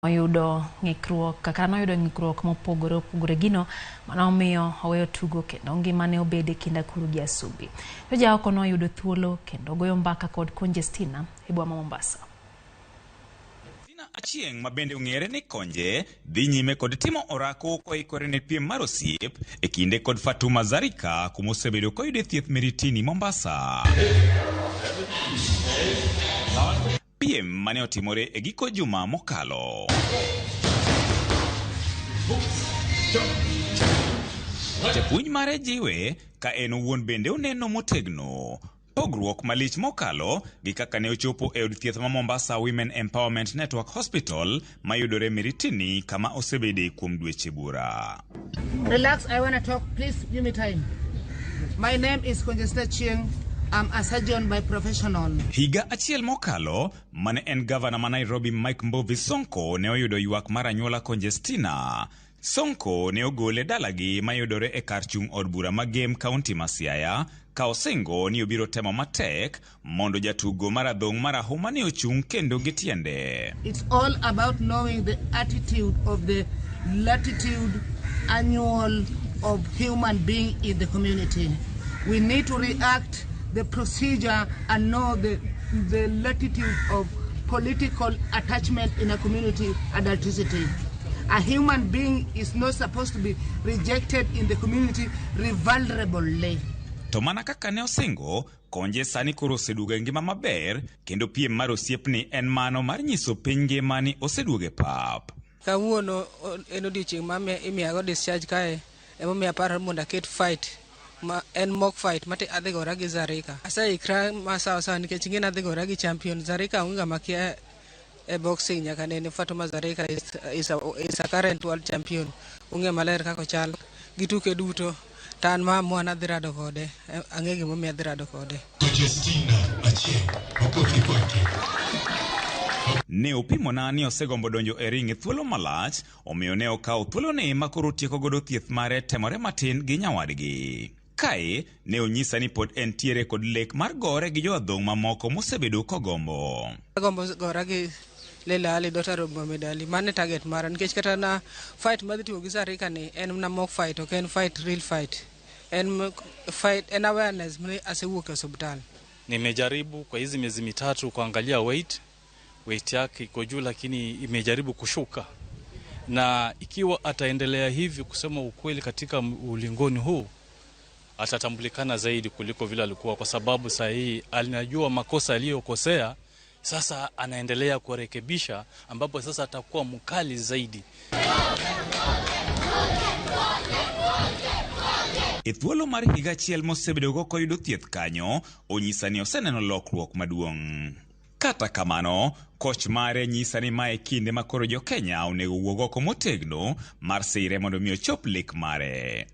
Oyudo ng'ikruok kaka noyudo ng'ikruok mopogore opogore gino mane omiyo oweyo tugo kendo ngimane obedo e kind akuru gi asubi. Jojaoko noyudo thuolo kendo goyo mbaka kod Conjestina e boma Mombasa. Tina Achieng' ma bende ong'ere ni Konje dhi nyime kod timo orako koikore ne piem mar osiep e kinde kod Fatuma Zarika kuma osebedo koyude thieth Miritini Mombasa. Piem mane otimore e giko juma mokalo. Japuonj mare jiwe ka en owuon bende oneno motegno. Pogruok malich mokalo gi kaka ne ochopo e od thieth ma Mombasa Women Empowerment Network Hospital mayudore Miritini kama osebede kuom dweche bura. Relax, I want to talk. Please give me time. My name is Conjestina Achieng. I'm a surgeon by professional. Higa achiel mokalo, mane en gavana ma Nairobi Mike Mbuvi Sonko ne oyudo ywak mar anyuola Conjestina. Sonko ne ogole dalagi mayudore e kar chung' od bura ma Gem kaunti ma Siaya ka osingo ni obiro temo matek mondo jatugo mar adhong' marahuma ne ochung' kendo gi tiende. It's all about knowing the attitude of the latitude annual of human being in the community. We need to react the procedure and know the latitude of political attachment in a community adulticity. A human being is not supposed to be rejected in the community vulnerably. To mana kaka ne osingo, Konje sani koro oseduogo e ngima maber kendo piem mar osiepni en mano mar nyiso piny ngima ni oseduogo e pap. Kawuono en odiochieng' ma imiyago discharge kae, emomiyo aparo mondo aket fight ma en mock fight mati adhi gora gi Zarika. Aseikra ma sawa sawa nikech ing'e ni adhi gora gi champion. Zarika onge ng'ama kia e boxing nyaka nene Fatuma Zarika is a current world champion. Ung'e maler kaka ochal gi tuke duto. To an ma amua nadhi rado kode, ang'e gimomiyo adhi rado kode. Conjestina Achieng', makofi kwake. Ne opimona ni osegombo donjo e ring e thuolo malach, omiyo ne okawo thuoloni ma koro otieko godo thieth mare temore matin gi nyawadgi. Kae ne onyisa ni pod entiere kod lek mar gore gi joadhong' mamoko mosebedo kogombo. Agombo gora gi Leila Ali, daughter of Muhammad Ali. Mano e target mara nikech kata na fight madhi timo gi Zarika ni en mana mock fight, ok en fight real fight. En fight, en awareness ni asewuok e osiptal. Nimejaribu kwa hizi miezi mitatu kuangalia weight, weight yake iko juu, lakini imejaribu kushuka, na ikiwa ataendelea hivi, kusema ukweli, katika ulingoni huu atatambulikana zaidi kuliko vile alikuwa, kwa sababu saa hii anajua makosa aliyokosea, sasa anaendelea kurekebisha, ambapo sasa atakuwa mkali zaidi. E thuolo mar higa achiel mosebedogo koyudo thieth kanyo, onyisa ni oseneno lokruok maduong'. Kata kamano, koch mare nyisa ni mae kinde ma koro jo-Kenya onego wuog oko motegno mar sire mondo mi ochop lek mare.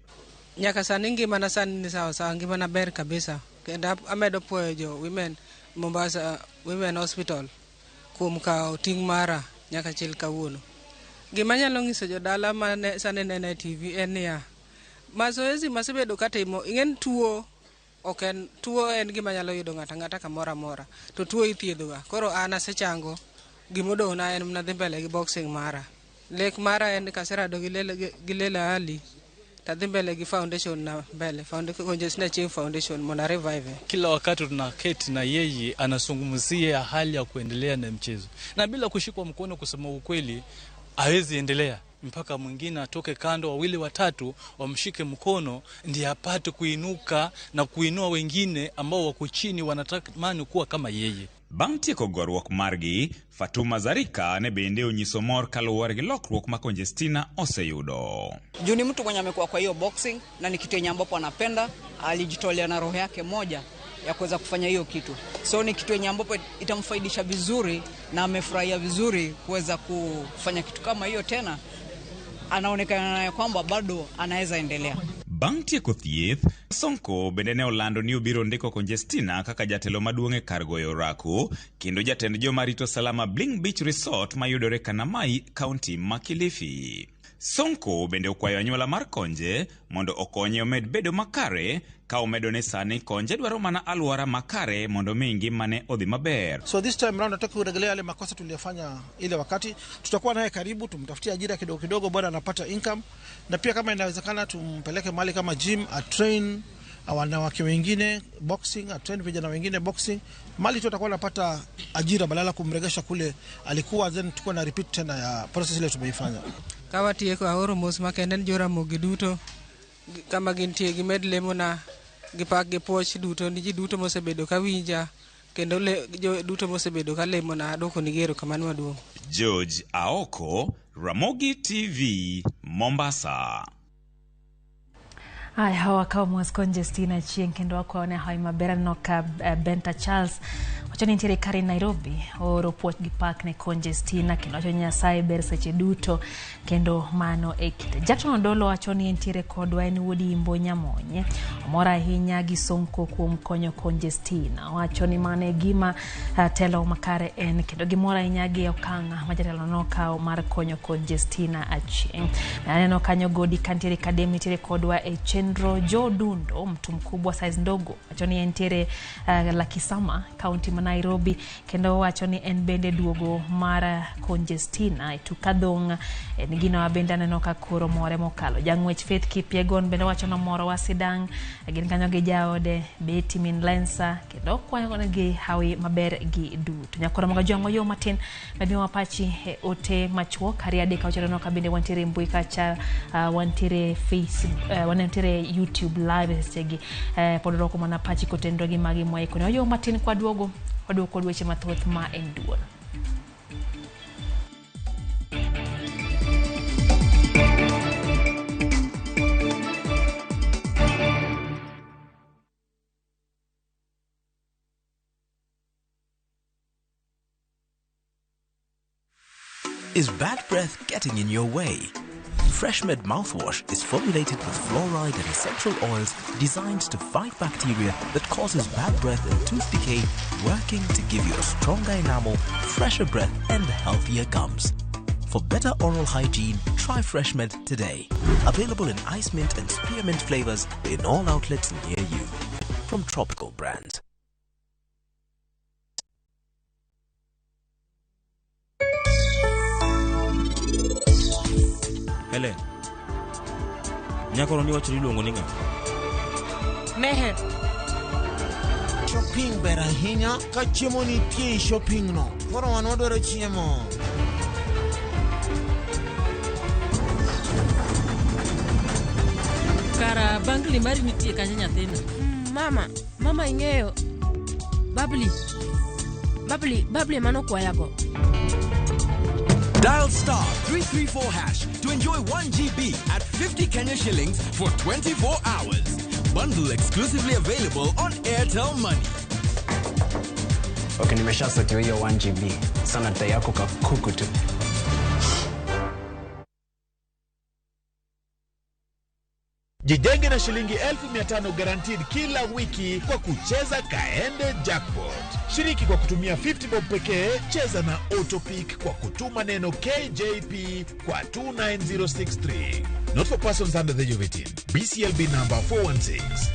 Nyaka sani ngimana sani ni sawa sawa, ngimana ber kabisa. Kendo amedo puoyo jo Women Mombasa Women Hospital kuom kawo ting' mara nyaka chil kawuono. Gima anyalo nyiso jodala ma sani nena e TV en niya, mazoezi masebedo katimo, ing'e ni tuo ok en tuo en gima nyalo yudo ng'ato ang'ata kamoro amora to tuo ithiedho ga. Koro an asechango, gimodong'na en mana dhi mbele gi boxing mara. Lek mara en kaserado gi Leila Ali tadhi mbele gi foundation na mbele Conjestina Achieng Foundation mondo a revive. Kila wakati tunaketi na yeye anazungumzia hali ya kuendelea na mchezo, na bila kushikwa mkono, kusema ukweli, hawezi endelea mpaka mwingine atoke kando, wawili watatu wamshike mkono, ndiye apate kuinuka na kuinua wengine ambao wako chini wanatamani kuwa kama yeye. Bang' tieko goruok margi, Fatuma Zarika ne bende onyiso mor kaluwore gi lokruok ma Conjestina oseyudo. Juu ni mtu mwenye amekuwa kwa hiyo boxing na ni kitu yenye ambapo anapenda, alijitolea na roho yake moja ya kuweza kufanya hiyo kitu, so ni kitu yenye ambapo itamfaidisha vizuri na amefurahia vizuri kuweza kufanya kitu kama hiyo tena. Anaonekana ya kwamba bado anaweza endelea. Bang' tieko thieth, Sonko bende ne olando ni obiro ndiko Conjestina kaka jatelo maduong' e kar goyo orako kendo jatend joma rito salama Bling Beach Resort mayudore Kanamai, kaunti ma Kilifi. Sonko bende okwayo anyuola mar Konje mondo okonye omed bedo makare ka omedo ni sani Konje dwaro mana alwora makare mondo mi ngimane odhi maber. So this time round nataka kurejelea yale makosa tuliyofanya ile wakati. Tutakuwa naye karibu, tumtafutie ajira kidogo kidogo, bora anapata income, na pia kama inawezekana tumpeleke mahali kama gym, a train wanawake wengine boxing, a train vijana wengine boxing, mali tu atakuwa anapata ajira badala kumregesha kule alikuwa, then tukuwa na repeat tena ya process ile tumeifanya. Ka watieko aoro mos makende ne Joramogi duto kama gintie gimed lemona gi pak gi puoch duto ni ji duto mosebedo ka winja kendo le, jo duto mosebedo ka lemona aduoko nigi erokamano maduong'. George Aoko, Ramogi TV, Mombasa. Aya, wakawo mos Conjestina Achieng' kendo wakwayo ne hawi maber. Aneno ka Benta Charles wacho ni nitiere kare Nairobi, ooro puoch gi pak ne Conjestina kendo wacho ni Nyasaye ber seche duto kendo mano e kite. Jackson Odolo wacho ni entiere kodwa, en wuod Imbo Nyamonye, omor ahinya gi Sonko kuom konyo Conjestina. Wacho ni mano e gima telo makare en kendo gimor ahinya gi okang' ma jatelo nokawo mar konyo Conjestina Achieng'. Aneno kanyo Godi kantiere Kadem nitiere kodwa e chenro. Joe Dundo mtu mkubwa size ndogo wacho ni entiere Lakisama, kaunti ma Nairobi, kendo wacho ni en bende duogo mar Conjestina e Tukadhong en gino bende aneno ka koro more mokalo. Jang'wech Faith Kipyegon bende wacho nomorowa sidang', gin kanyo gi jaode Betty min Lensa kendo kwayo gi hawi maber gi duto. Nyakoro moga jwang'o yo matin med pachi e ote machuok ariyo adek auchiel. Aneno ka bende wantiere mbui kacha, wantiere face, wantiere YouTube live sechegi, pod roko mana pachi kotenore gi magi mwaikone. Yo matin kwaduogo waduogo kod weche mathoth ma en duol. Is bad breath getting in your way? FreshMed mouthwash is formulated with fluoride and essential oils designed to fight bacteria that causes bad breath and tooth decay, working to give you a stronger enamel, fresher breath, and healthier gums. For better oral hygiene, try FreshMed today. Available in ice mint and spearmint flavors in all outlets near you. From Tropical Brands. Helen, nyakoro ni wacho ni iluongo ni ng'a? Meher. Shopping ber ahinya ka chiemo nitie e shopping no. Koro wan wadwaro chiemo. Kara bangli mari nitie kanyo nyathina. Mama, mama ing'eyo. Babli. Babli, babli mano kwayago. Dial star 334 hash to enjoy 1 GB at 50 Kenya shillings for 24 hours. Bundle exclusively available on Airtel Money. Okay, nimeshasetiwa hiyo 1 GB. Sana data yako kakuku tu. Jijenge na shilingi 500,000 guaranteed kila wiki kwa kucheza Kaende Jackpot. Shiriki kwa kutumia 50 bob pekee, cheza na Autopick kwa kutuma neno KJP kwa 29063. Not for persons under the age of 18. BCLB number 416.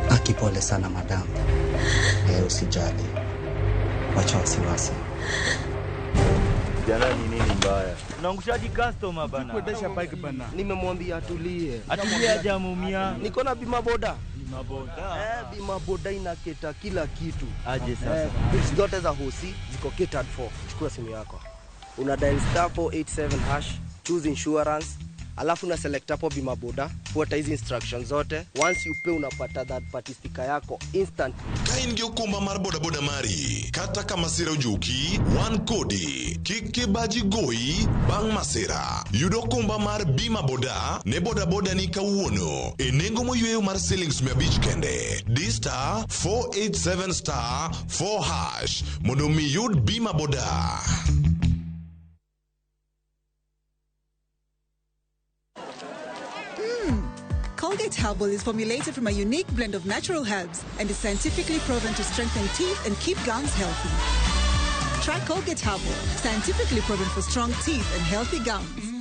Aki, pole sana madam. Usijali, wacha wasiwasi. Jana ni nini mbaya? Unaangushaji customer bana. Kuendesha bike bana. Nimemwambia atulie. Atulie hajamuumia. Niko na bima boda. Bima boda. Bima boda inaketa kila kitu. Aje sasa. Bills zote za hosi ziko catered for. Chukua simu yako. Una dial star 487 hash, choose insurance, alafu una select hapo bima boda, fuata hizi instructions zote. Once you pay unapata that party sticker yako instantly. Ka in gi okumba mar bodaboda mari, kata ka masira ojuki, wan kodi. Kik kibaji goyi bang' masira. Yud okumba mar bima boda ne bodaboda ni kawuono e nengo moyweyo mar silings 500 kende. Di star 487 star 4 hash mondo mi yud bima boda. Colgate Herbal is formulated from a unique blend of natural herbs and is scientifically proven to strengthen teeth and keep gums healthy. Try Colgate Herbal, scientifically proven for strong teeth and healthy gums.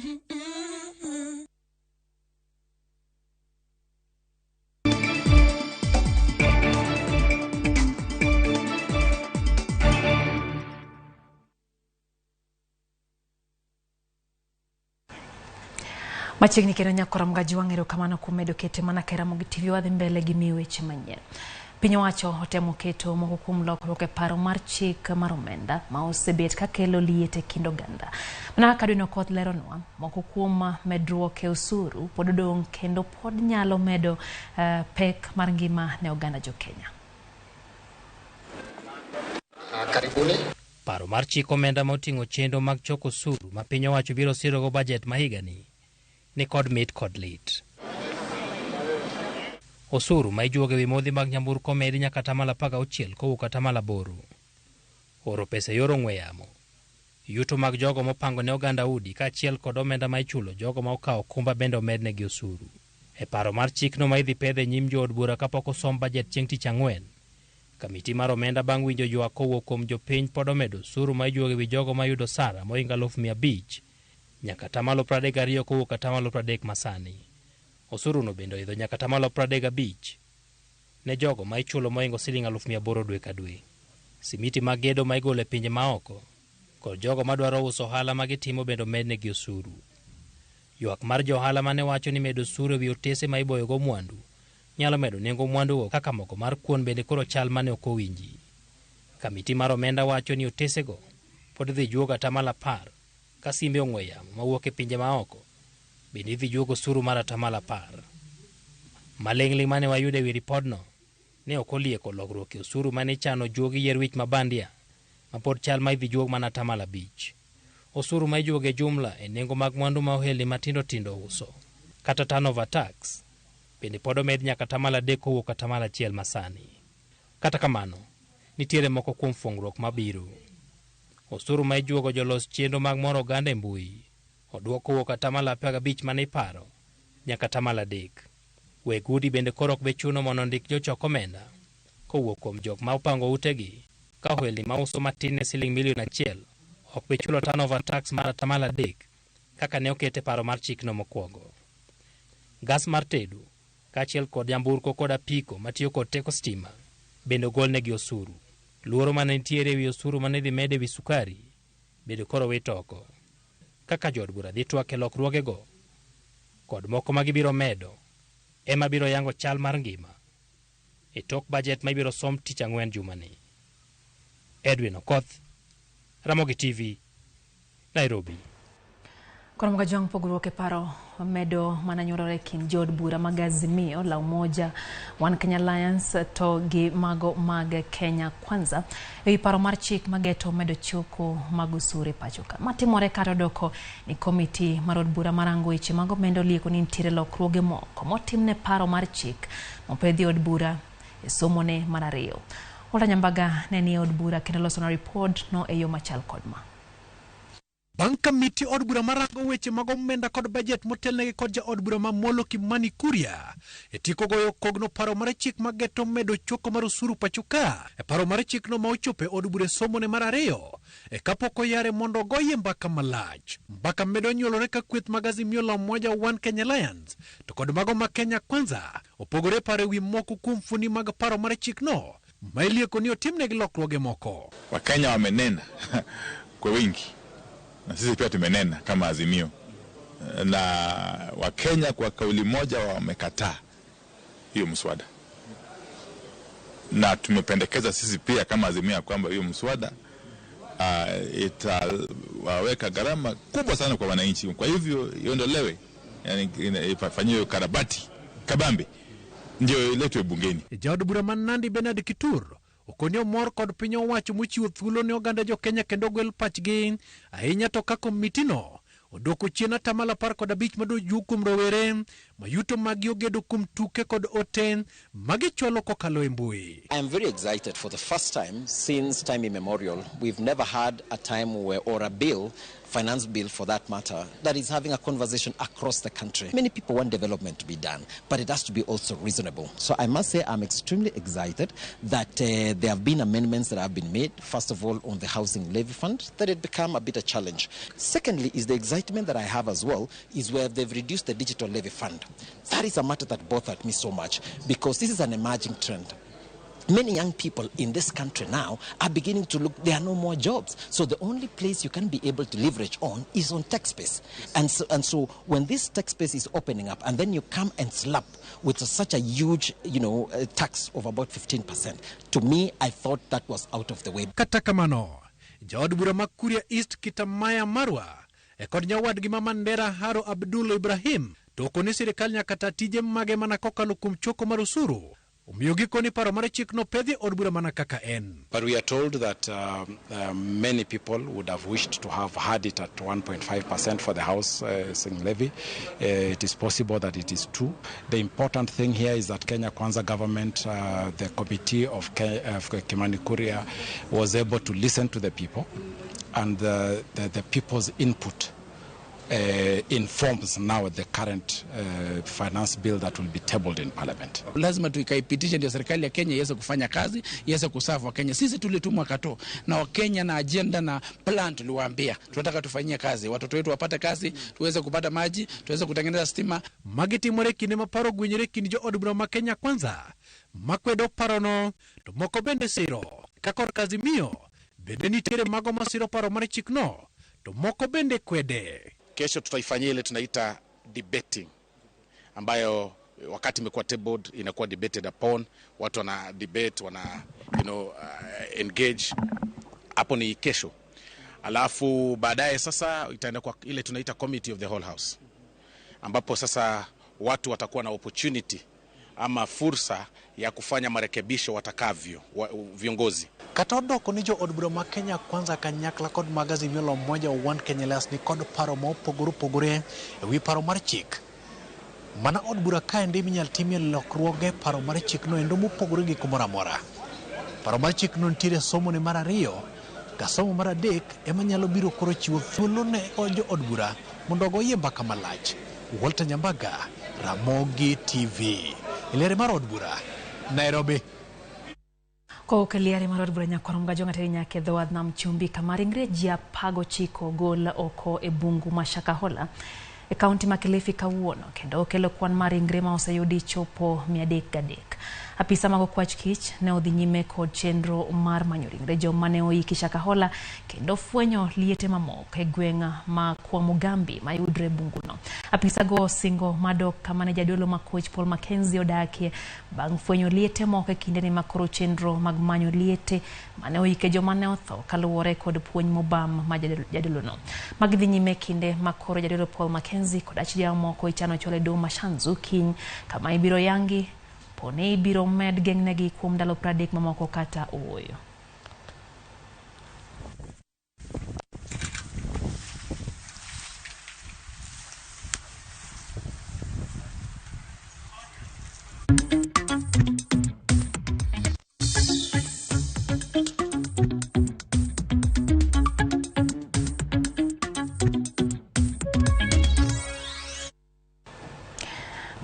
Machiegni kendo nyakora Mgaji wang' erokamano kuom medo kete mana ka Ramogi TV wadhi mbele gi miyo weche manyien. Piny owacho otemo keto moko kuom lokruok e paro mar chik mar omenda ma osebet kakelo liet e kind oganda. Mana kaka Edwin Okoth leronwa, moko kuom medruok e osuru pod odong' kendo pod nyalo medo pek mar ngima ne oganda jo Kenya. Karibuni. Paro mar chik omenda moting'o chenro mag choko osuru ma piny owacho biro sirogo bajet ma higani ni kod mit kod lit. Osuru ma ijuogo ewi modhi mag nyamburko omedi nyaka 16% kowuok 8%. Oro pesa e yor ong'we yamo. Yuto mag jogo mopango ne oganda udi kaachiel kod omenda ma ichulo jogo ma okawo okumba bende omednegi osuru. E paro mar chikno ma idhi pedhe e nyim jood bura kapok osom bajet chieng' tich ang'wen. Kamiti mar omenda bang' winjo ywak kowuok kuom jopiny pod omedo osuru ma ijuogo ewi jogo ma yudo osara mohingo 500,000 nyaka 32% kowuok 30% masani. Osuru no bende oidho nyaka 35% ne jogo ma ichulo mohingo siling 800,000 dwe ka dwe. Simiti mag gedo ma igolo e pinje maoko kod jogo madwaro uso ohala ma gitimo bende omednegi osuru. Ywak mar jo ohala mane wacho ni medo osuru ewi otese ma iboyogo mwandu nyalo medo nengo mwandugo kaka mogo mar kuon bende koro chal mane ok owinji. Kamiti mar omenda wacho ni otesego pod idhi juog 10% ka simbe ong'we yamo mawuok e pinje maoko bende idhi juog osuru mar 10%. Maling'ling' mane wayudo ewi ripodno ne ok olieko lokruok e osuru mane ichano juogi yier wich mabandia ma pod chal ma idhi juog mana 5%. Osuru ma ijuogo e jumla e nengo mag mwandu ma ohelni matindo tindo uso kata turnover tax bende pod omed nyaka 3% kowuok 1% masani. Kata kamano, nitiere moko kuom fungruok mabiro. Osuru ma ijuogo jolos chenro mag moro oganda e mbui oduok kowuok 15% mane iparo nyaka 3%. Weg udi bende koro ok be chuno mondo ondik jochok omenda kowuok kuom jok ma opango utegi ka ohelni ma uso matin ne siling 1 million ok be chulo turnover tax mar 3% kaka ne okete paro mar chikno mokwongo. Gas mar tedo kaachiel kod nyamburko kod apiko matiyo kod teko stima bende ogolnegi osuru. Luoro mane nitiere ewi osuru mane idhi med ewi sukari bende koro wit oko. Kaka jood bura dhi twak e lokruogego kod moko ma gibiro medo ema biro yango chal mar ngima e tok bajet ma ibiro som tich ang'wen jumani. Edwin Okoth, Ramogi TV, Nairobi. Koro Mgajwang' pogruok e paro medo mana nyuolore kind jood bura mag Azimio la Umoja One Kenya Alliance to gi mago mag Kenya Kwanza ewi paro mar chik mageto medo choko mag osuru e pacho ka. Matimore kata odoko ni komiti mar od bura marango weche mag omenda olieko ni nitiere lokruoge moko motimne paro mar chik mopedhi od bura e somone mar ariyo. Walter Nyambaga ne ni e od bura kendo losona ripod no e yo machal kod ma. Bang' kamiti od bura marango weche mag omenda kod bajet motelnegi kod jaod bura ma Molo Kimani Kuria e tieko goyo kogno paro mar chik mageto medo choko mar osuru pacho ka e paro mar chikno ma ochopo e od bura e somone mar ariyo e kapok oyare mondo ogoye mbaka malach. Mbaka medo nyuolore ka kweth mag Azimio la Umoja One Kenya Alliance to kod mago ma Kenya Kwanza opogore paro ewi moko kuom fundi mag paro mar chikno ma ilieko ni otimnegi lokruoge moko. Wakenya wamenena kwa wingi na sisi pia tumenena kama Azimio, na Wakenya kwa kauli moja wamekataa hiyo mswada, na tumependekeza sisi pia kama Azimio kwamba hiyo mswada itaweka gharama kubwa sana kwa wananchi, kwa hivyo iondolewe, yani ifanyiwe karabati kabambe ndio iletwe bungeni. Jaod bura ma Nandi Bernard Kitur okoni omor kod piny owacho mochiwo thuolo ne oganda jo Kenya kendo gwel pachgi ahinya to ka komitino odwoko chien 15% madojuo kuom rowere ma yuto maggi ogedo kuom tuke kod ote magichwalo kokalo e mbui. I am very excited. For the first time since time immemorial, we've never had a time where or a bill finance bill for that matter, that is having a conversation across the country. Many people want development to be done, but it has to be also reasonable. So I must say I'm extremely excited that there have been amendments that have been made, first of all on the housing levy fund, that it become a bit a challenge. Secondly is the excitement that I have as well is where they've reduced the digital levy fund. That is a matter that bothered me so much because this is an emerging trend. Many young people in this country now are beginning to look, there are no more jobs. So the only place you can be able to leverage on is on tech space. And so when this tech space is opening up and then you come and slap with such a huge, tax of about 15%. To me, I thought that was out of the way. Kata kamano, jaod bura ma Kuria East Kitamaya Marwa, e kod nyawadgi ma Mandera Haro Abdul Ibrahim, to okoni sirikal nyaka ta tije mage mana kokalo kuom choko mar osuru. Omiyo gikoni paro mar chikno pedhi od bura mana kaka en. But we are told that many people would have wished to have had it at 1.5% for the housing levy. It is possible that it is true. The important thing here is that Kenya Kwanza government, the committee of Kimani Kuria, was able to listen to the people, and the people's input informs now the current finance bill that will be tabled in parliament. Lazima tuikaipitishe ndio serikali ya Kenya iweze kufanya kazi, iweze kusafu Wakenya. Sisi tulitumwa kato na Wakenya na agenda na plan tuliwaambia. Tunataka tufanyie kazi, watoto wetu wapate kazi, tuweze kupata maji, tuweze kutengeneza stima. Magi timore kinde ma paro gwenyore kind jo od bura ma Kenya Kwanza, makwedo parono to moko bende siro. Ka korka Azimio bende nitiere mago masiro paro mar chikno to moko bende kwede. Kesho tutaifanyia ile tunaita debating, ambayo wakati imekuwa tabled inakuwa debated upon, watu wana debate, wana engage. Hapo ni kesho. Alafu baadaye sasa itaenda kwa ile tunaita committee of the whole house, ambapo sasa watu watakuwa na opportunity ama fursa ya kufanya marekebisho watakavyo viongozi. Kata odoko ni jo od bura ma Kenya Kwanza kanyakla kod mag Azimio la Umoja One Kenya Alliance ni kod paro ma opogore opogore ewi paro mar chik. Mana od bura kaendi minyal timie lokruoge paro mar chikno endo mopogore gi kumoro amora. Paro mar chikno nitiere somo ne mar ariyo ka somo mar adek ema nyalo biro koro chiwo thuolo ne jo od bura mondo ogoyie mbaka malach. Walter Nyambaga, Ramogi TV. Eliare mar od bura, Nairobi. Kowuok e liare mar od bura nyakwar Mgajo ng'ateri nyaka e dho wadh nam chumbi kama ringre ji 19 ogol oko e bungu ma Shakahola e kaunti ma Kilifi kawuono kendo okelo kwan mar ringre ma oseyudi chopo 303. Apisa mag okwach kich ne odhi nyime kod chenro mar manyo ringre joma ne oiki Shakahola kendo fwenyo liete mamoko e gweng' ma Kwamugambi mayudre bunguno. Apisa go singo madok kama ne jadolo ma koch Paul Mackenzie odakie bang' fwenyo liete moko e kindeni ma koro chenro mag manyo liete mane oike joma ne otho kaluwore kod puonj mobam ma jadolono. Mag dhi nyime kinde ma koro jadolo Paul Mackenzie kod achija moko ichano chwalo e doho ma Shanzu kiny kama ibiro yangi pone ibiro med geng'negi kuom ndalo 30 mamoko kata ooyo.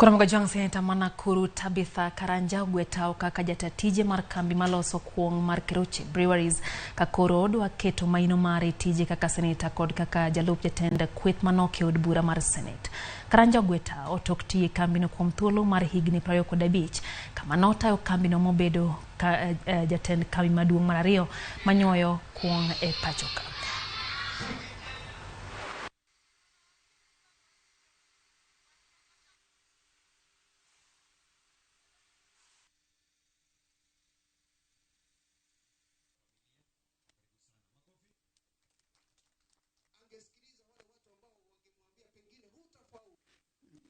Koro Mgajwang' Seneta ma Nakuru Tabitha Karanja ogwetao kaka jatatije mar kambi maloso kuong' mar Keroche Breweries ka koro odwa keto maino mare tije kaka seneta kod kaka jalup jatend kweth manok e od bura mar Senate. Karanja ogwetao tok tiyo e kambino kuom thuolo mar higni 25 kama notayo kambino mobedo ka jatend kambi maduong' mar ariyo manyoyo kuong' e pacho ka.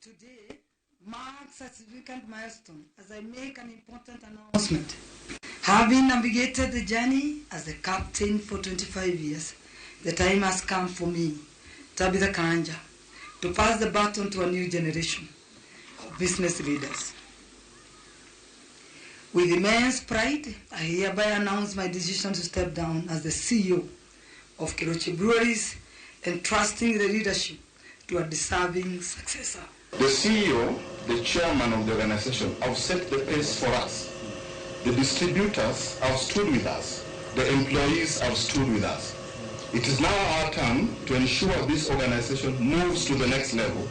Today marks a significant milestone as I make an important announcement. Having navigated the journey as the captain for 25 years, the time has come for me, Tabitha Karanja, to pass the baton to a new generation of business leaders. With immense pride, I hereby announce my decision to step down as the CEO of Keroche Breweries entrusting the leadership to a deserving successor. The CEO, the chairman of the organization, have set the pace for us. The distributors have stood with us. The employees have stood with us. It is now our turn to ensure this organization moves to the next level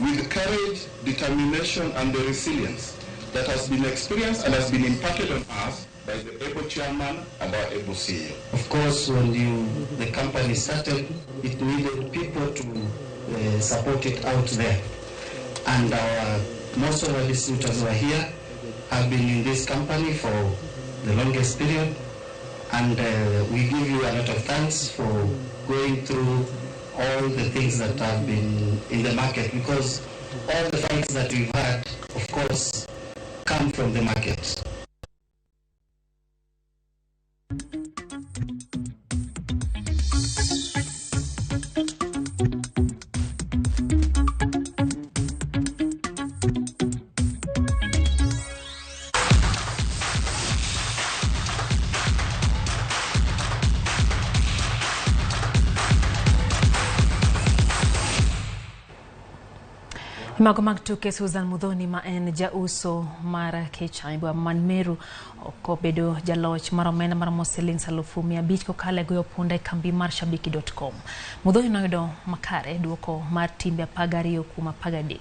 with courage, determination, and the resilience that has been experienced and has been imparted on us by the able chairman and our able CEO. Of course, when the company started, it needed people to support it out there. And most of our distributors who are here have been in this company for the longest period. And we give you a lot of thanks for going through all the things that have been in the market, because all the fights that we've had, of course, come from the market. Mago mag tuke Susan Muthoni ma en jauso mar Kecha e boma man Meru okobedo jaloch mar omenda maromo siling 500,000 kokalo e goyo punda e kambi mar shabiki.com. Muthoni noyudo makare duoko mar timbe 12 kuom 13.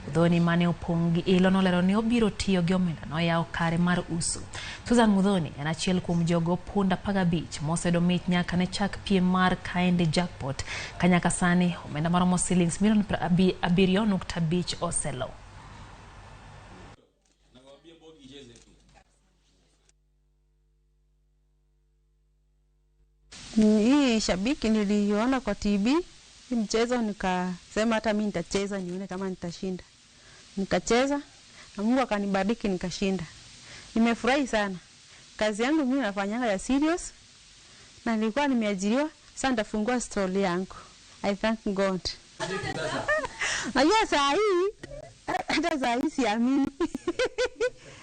Muthoni mane opong' gi ilo nolero ni obiro tiyo gi omenda noyawo kare mar uso. Susan Muthoni en achiel kuom jogo punda 15 moseyudo mich nyaka ne chak piem mar Kaende Jackpot ka nyaka sani omenda maromo siling milion 7.5 oselo. Hii shabiki niliiona kwa TV, hii mchezo nikasema hata mimi nitacheza nione kama nitashinda. Nikacheza na Mungu akanibariki nikashinda. Nimefurahi sana. Kazi yangu mimi nafanyanga ya serious na nilikuwa nimeajiriwa, sasa nitafungua stall yangu. I thank God. Najua saa hii hata saa hii siamini.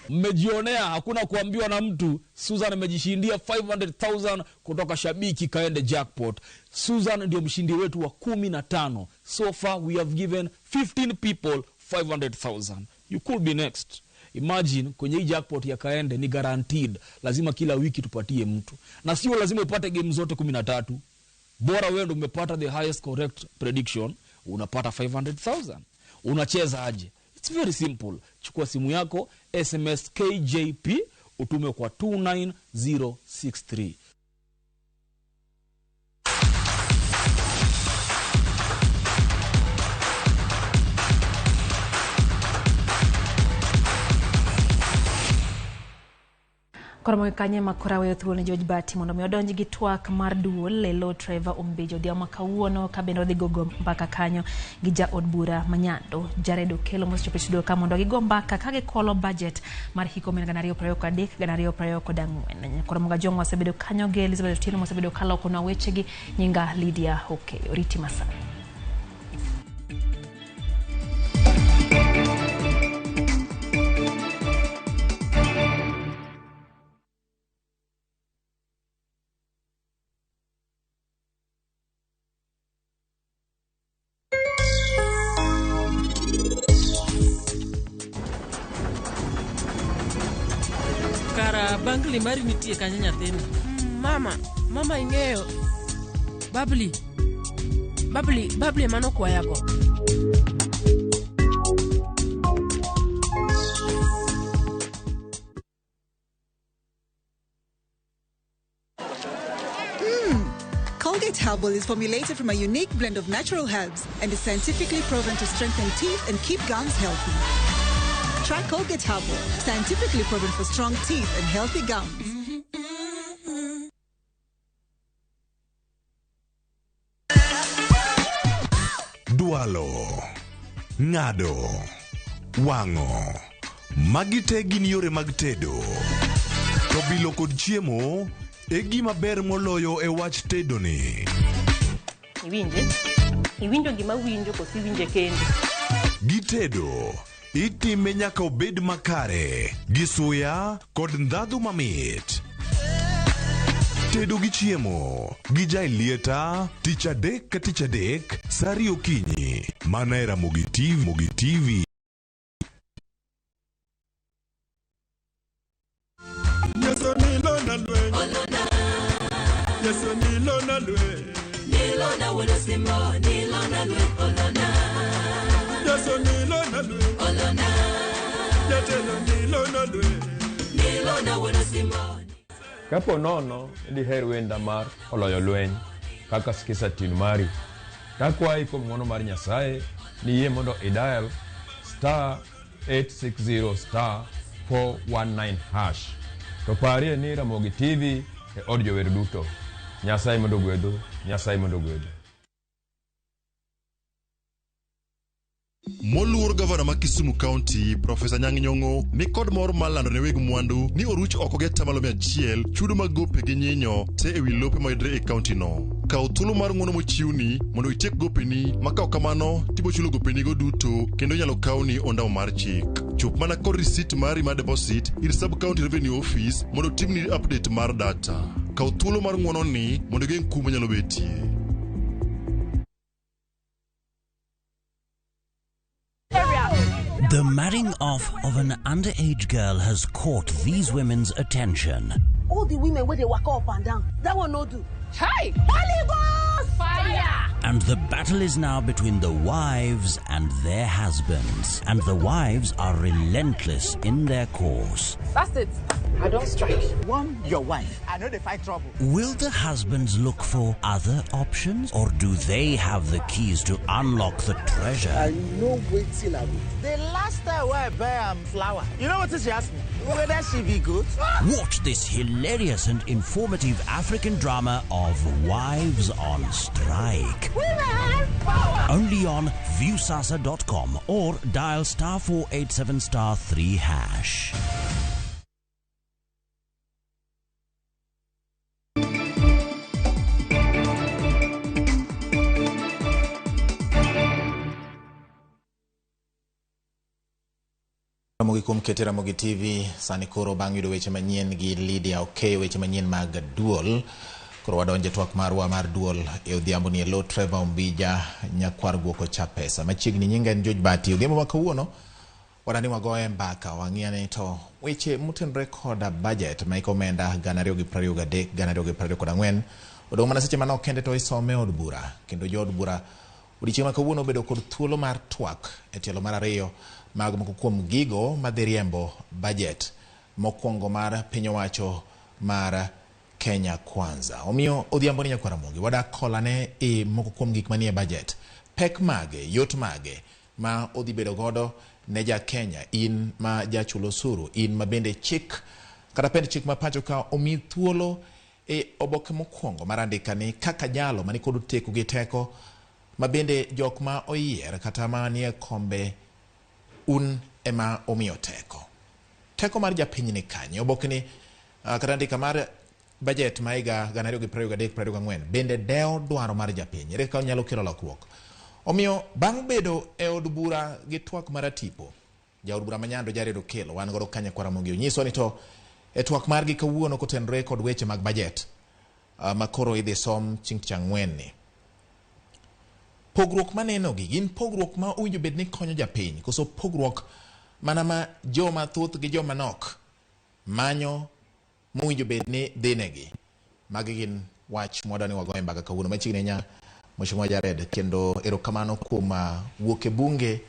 Mmejionea, hakuna kuambiwa na mtu. Susan amejishindia 500,000 kutoka Shabiki Kaende Jackpot. Susan ndio mshindi wetu wa 15. So far we have given 15 people 500,000. You could be next. Imagine kwenye hii jackpot ya Kaende ni guaranteed. Lazima kila wiki tupatie mtu. Na sio lazima upate game zote 13. Bora wewe ndio umepata the highest correct prediction, unapata 500,000. Unacheza aje? It's very simple. Chukua simu yako, SMS KJP, utume kwa 29063. Koro kanye makora weyo thuolo ne George Bati mondo mi odonj gi twak mar duol e lo Trevor Ombejo odhiambo ma kawuono ka bende odhi gogo mbaka kanyo gi jaod bura ma Nyando Jared Okello mosechopo e studio ka mondo gigo mbaka ka gikolo budget mar hik 2023 2024. Koro Moga Jong wasebedo kanyo gi Elizabeth Otieno mosebedo kalokonwa wechegi. Nyinga Lydia Okeyo. Riti Masai. Bangli mari nitie kanyo nyathina. Mama ing'eyo. Babli mano kwayago. Colgate Herbal is formulated from a unique blend of natural herbs and is scientifically proven to strengthen teeth and keep gums healthy. Try Colgate Herbal, scientifically proven for strong teeth and healthy gums. Dwalo, ng'ado, wang'o, magi te gin yore mag tedo. To bilo kod chiemo e gima ber moloyo e wach tedo ni. Iwinje? Iwinjo gima winjo koso iwinje kende? Gitedo itime nyaka obed makare gi suya kod ndhadhu mamit. Tedo gi chiemo gi Jailieta tich adek ka tich adek sa ariyo okinyi mana e Ramogi TV, Ramogi TV. Yeso nilona lwe. Yeso nilona lwe. Nilona wolo simo, nilona lwe, olona. Yeso nilona lwe. Olona. Jatelo nilona lwe. Nilona wolo simo. Kapo nono diher wenda mar oloyo lweny kaka Skiza Tune mari, takwayi kuom ng'wono mar Nyasaye ni yie mondo idial star 860 star 419 hash. To parie ni Ramogi TV e od jower duto. Nyasaye mondo ogwedhu, Nyasaye mondo ogwedhu. Moluor gavana ma Kisumu County, Profesa Nyang' Nyong'o ni kod mor mar lando ne weg mwandu ni oruch oko gi atamalo 100 chudo mag gope gi nyinyo te ewi lope mayudre e kaunti no. Kaw thuolo mar ng'uono mochiwni mondo itiek gopeni ma ka ok kamano tibochulo gopenigo duto kendo inyalo kawni ondamo mar chik. Chop mana kod risit mari mar deposit ir Sub County Revenue Office mondo otimni update mar data. Kaw thuolo mar ng'uono ni mondo igeng' kum manyalo betie. The marrying off of an underage girl has caught these women's attention. All the women where they walk up and down, that one no do. Hi! Holy Ghost! Fire! And the battle is now between the wives and their husbands. And the wives are relentless in their course. That's it. I don't strike. One, your wife. I know they fight trouble. Will the husbands look for other options, or do they have the keys to unlock the treasure? I know waiting I will. The last time where I buy flour, you know what she asked me? Whether she be good? Watch this hilarious and informative African drama of Wives on Strike. Women power! Only on viewsasa.com or dial star 487 star 3 hash. Ramogi kuom kete Ramogi TV sani koro bang' yudo weche manyien gi Lydia Okeyo, weche manyien mag duol. Koro wadonje twak marwa mar duol e odhiambo ni e lo Trevor Ombija nyakwar guoko cha pesa. Machiegni nyinga en George Bati. Odhiambo ma kawuono wadani wagoye mbaka wang'iane to weche motenore koda budget ma iko omenda 2023 2024 odong' mana seche manok kende to isome e od bura kendo jood bura odiochieng' ma kawuono obedo kod thuolo mar twak e tielo mar ariyo mag moko kuom gigo madhi riembo budget mokwongo mar piny owacho mar Kenya Kwanza. Omiyo odhiambo ni nyakwar Ramogi wadak kolane e moko kuom gik manie budget. Pek mage, yot mage ma odhi bedo godo ne ja Kenya, in ma jachul osuru, in ma bende chik kata pend chik ma pacho ka omi thuolo e oboke mokwongo mar andikani kaka jalo mani kod teku gi teko ma bende jok ma oyier kata manie kombe un ema omiyo teko. Teko mar japiny ni kanye? Oboke ni kata andika mar budget ma higa 2023-2024 bende dewo dwaro mar japiny. Ere kaka onyalo kelo lokruok? Omiyo bang' bedo e od bura gi twak mar atipo, jaod bura ma Nyando Jared Okello wan godo ka nyakwar Ramogi onyiso ni to e twak margi kawuono kotenore kod weche mag budget ma koro idhi som chieng' tich ang'wen ni. Pogruok manenogi gin pogruok ma owinjo bed ni konyo japiny koso pogruok mana ma joma thoth gi joma nok manyo mowinjo bed ni dhinegi. Magi gin wach mwadwa ni wagoye mbaka kawuono machiegni ahinya Mheshimiwa Jared, kendo erokamano kuom wuok e bunge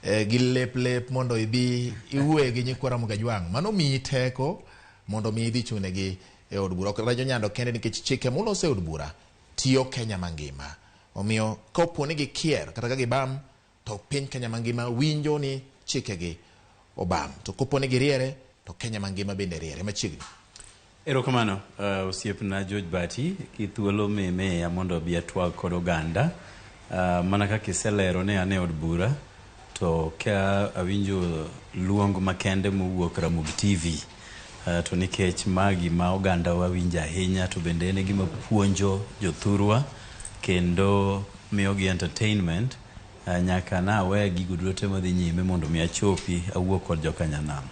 gi lep lep mondo idhi iwuoye gi nyikwa Ramogi Ajwang'. Mano miyi teko mondo mi idhi chung'negi e od bura. Ok Rajo Nyando kende nikech chike molos e od bura tiyo Kenya mangima. Omiyo kapo ni gikier kata ka gibam to piny Kenya mangima winjo ni chikegi obam. To kopo ni giriere to Kenya mangima bende riere machiegni. Erokamano osiepna George Bati gi thuolo mimiya mondo abi atwag kod oganda. Mana kaka iselero ni an e od bura to ka awinjo luong makende mowuok Ramogi TV to nikech ma gima oganda wa winjo ahinya to bende en e gima puonjo jothurwa kendo miyogi entertainment nyaka nawe gigo duto te madhi nyime mondo mi achopi awuo kod joka nyanam.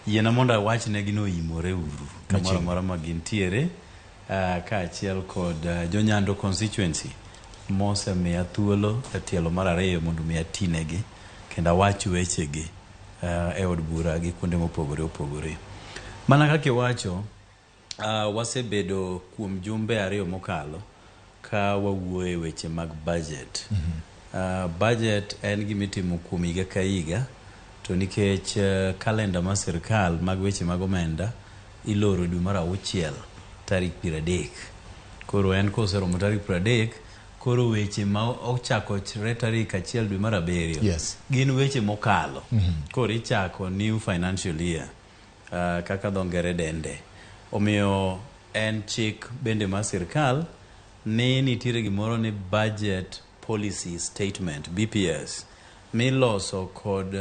Yiena mondo awachnegi ni oimore uru kamoro amora ma gintiere. Kaachiel kod Jonyando constituency mosemiya thuolo e tielo mar ariyo mondo mi atinegi kendo awach wechegi e od bura gi kuonde mopogore opogore. Mana kaka iwacho, wasebedo kuom jumbe ariyo mokalo ka wawuoyo e weche mag budget. Budget en gima itimo kuom higa ka higa to nikech kalenda mar sirkal mag weche mag omenda iloro dwe mar auchiel tarik 30. Koro en koseromo tarik 30, koro weche ma ochakore tarik 1 dwe mar 7 gin weche mokalo. Koro ichako new financial year kaka dho ngere dende. Omiyo en chik bende mar sirkal ni nitiere gimoro ni budget policy statement BPS miloso kod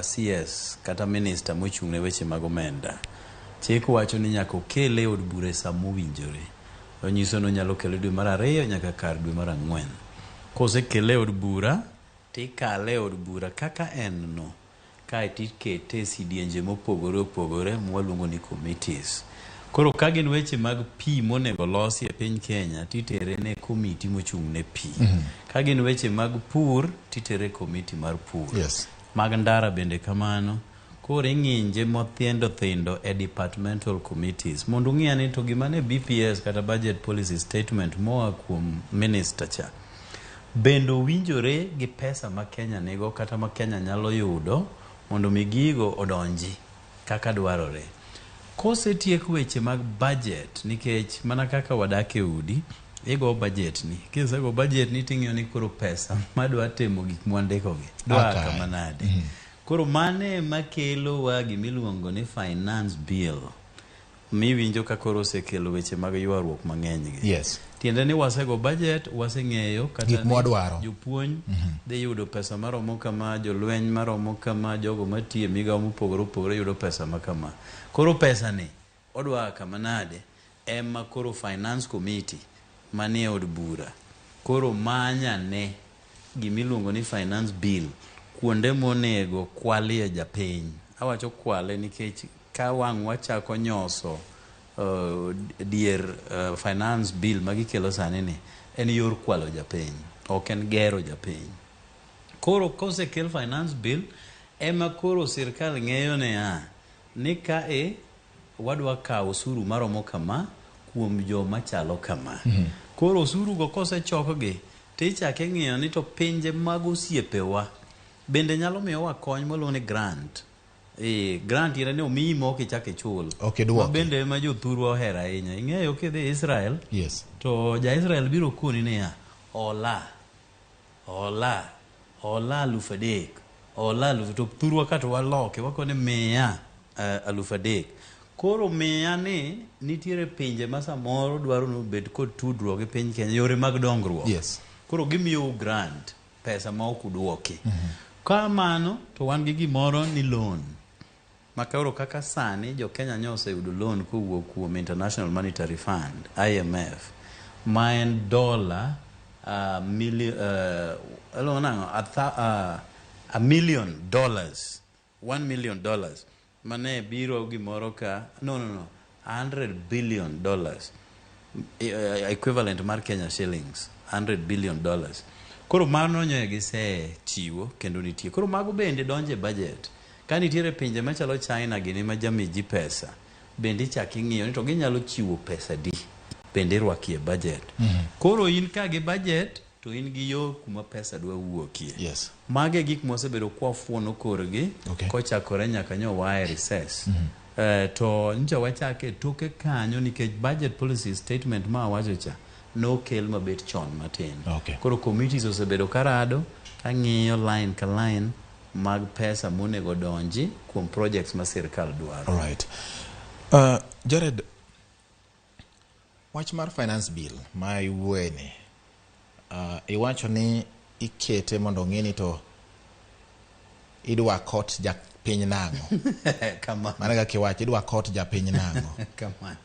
CS kata minister mochung' ne weche mag omenda. Chik wacho ni nyaka okele e od bura e sa mowinjore. Onyiso ni onyalo kele dwe mar 2 nyaka kar dwe mar 4. Kosekele e od bura, tikale e od bura kaka en no. Kaeto ikete e sidienje mopogore opogore mwaluongo ni committees. Koro ka gin weche mag pi monego losi e piny Kenya, titere ne komiti mochung' ne pi. Ka gin weche mag pur, titere e komiti mar pur. Mag ndara bende kamano. Koro ing'inje mathindo thindo e departmental committees. Mondo ung'e ni to gima ne BPS kata budget policy statement moa kuom minister cha, bende owinjore gi pesa ma Kenya nigo kata ma Kenya nyalo yudo mondo mi gigo odonji kaka dwarore. Kosetiek weche mag budget, nikech mana kaka wadak e udi, igo budget ni. Kisego budget ni ting'iyo ni koro pesa madwa timo gik mwandikogi dwa kama nade. Koro mane ema kelo wa gimiluongo ni finance bill miwinjo ka koro osekelo weche mag ywaruok mang'eny gi. Tiende ni wasego budget, waseng'eyo kata gik mwadwaro. Jopuonj dhi yudo pesa maromo kama, jolweny maromo kama, jogo matiyo e migawo mopogore opogore yudo pesa ma kama. Koro pesa ni odwa kama nade ema koro finance committee manie od bura koro manyane gimiluongo ni finance bill kuonde monego kwalie japiny. Awacho kwale nikech ka wang' wachako nyoso dier finance bill magikelo sani ni en yor kwalo japiny, ok en gero japiny. Koro kosekel finance bill ema koro sirkal ng'eyo niya ni kae wadwa kawo osuru maromo kama kuom joma chalo kama. Koro osuru go kosechokgi tichako ing'iyo ni to pinje mag osiepewa bende nyalo miyowa kony mwaluongo ni grant. Grant ire ni omiyi ma ok ichak ichul. Ok idwoki. Ma bende ema jothurwa ohero ahinya. Ing'eyo kidhi Israel, to ja-Israel biro koni niya, hola, hola, hola 3,000, hola 1,000, to thurwa ka to waloke, wakone miya 3,000. Koro miya ni nitiere pinje ma samoro dwaro ni obed kod tudruok gi piny Kenya, yore mag dongruok. Koro gimiyou grant, pesa ma ok udwoki. Kamano to wan gi gimoro ni loan. Ma koro kaka sani jo Kenya nyo oseyudo loan kowuok kuom International Monetary Fund, IMF, ma en dola $1 million, $1 million mane biro gimoro ka no $100 billion equivalent mar Kenya shillings, $100 billion. Koro mano nyo gisechiwo kendo nitie. Koro mago bende donje budget. Ka nitiere pinje machalo China gini ma jamiji pesa, bende ichak ing'iyo ni to ginyalo chiwo pesa di, bende irwakie budget. Koro in ka gi budget to in gi yo kuma pesa dwa wuokie. Mage gik mwasebedo kwafuono korgi kochakore nyaka nyo waa e recess. To nyocha wachake toke kanyo nikech budget policy statement ma awacho cha nokel mabet chon matin. Koro committees osebedo karado kang'iyo line ka line mag pesa monego donji kuom projects ma sirkal dwaro. All right. Jared, wach mar finance bill ma iwuoye ni, iwacho ni ikete mondo ong'e ni to idwa kot japiny nang'o. Kamano. Mano kaka iwacho, idwa kot japiny nang'o. Kamano.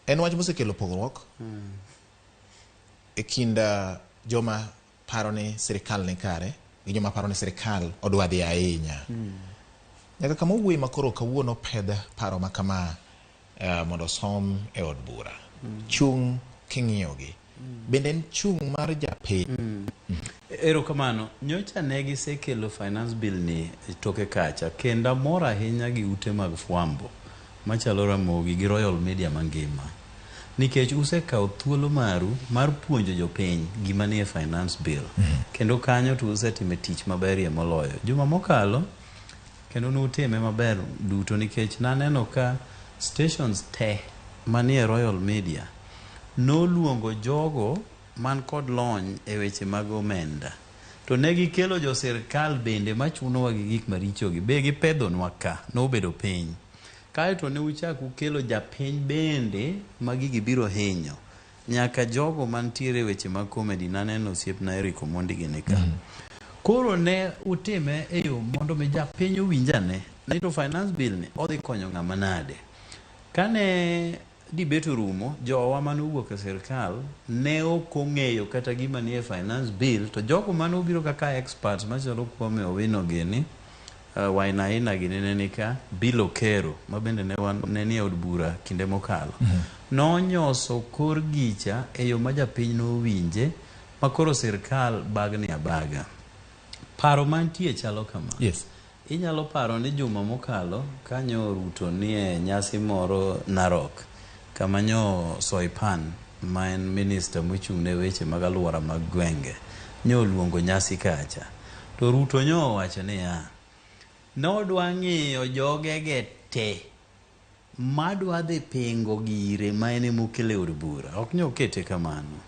En wach mosekelo pogruok e kind joma paro ni sirikal ni kare gi joma paro ni sirikal odwa dhi ahinya. Nyaka kama owuoye ma koro kawuono pedh paro ma kama mondo osom e od bura. Chung' king'iyogi. Bende en chung' mar japiny. Erokamano. Nyocha ne gisekelo finance bill ni e toke kacha kendo amor ahinya gi ute mag fwambo machalo Ramogi gi Royal Media mangima nikech usekawo thuolo maru mar puonjo jopiny gima nie finance bill kendo kanyo to usetime tich maberie moloyo. Juma mokalo kendo nutime maber duto nikech naneno ka stations te manie Royal Media noluongo jogo man kod lony e weche mag omenda to ne gikelo jo sirkal bende machunowa gi gik marichogi be gipedhonwa ka nobedo piny kaeto ne uchak ukelo japiny bende ma gigi biro hinyo nyaka jogo mantiere e weche mag comedy naneno osiepna Eric Omondi gini ka koro ne utime e yo mondo mi japiny owinj ane ni to finance bill ni odhi konyo ng'ama nade kane debate orumo jowa mane owuok e sirkal ne ok ong'eyo kata gima nie finance bill to jogo mane obiro kaka experts machalo Kwame Owino gini Wainaina gini ne nika Bill Okero ma bende ne, wan, ne nie od bura kinde mokalo nonyoso kor gicha e yo ma japiny nowinje ma koro sirkal bagni abaga paro mantie chalo kama Yes. Inyalo paro ni juma mokalo kanyo Ruto nie nyasi moro Narok kama nyo Soipan ma en minista mochung' ne weche mag alwora mag gwenge nyo oluongo nyasi kacha to Ruto nyo owacho niya nodwa ng'iyo jogege te madwa dhi pingo gire ma en emokelo e od bura ok nyo okete kamano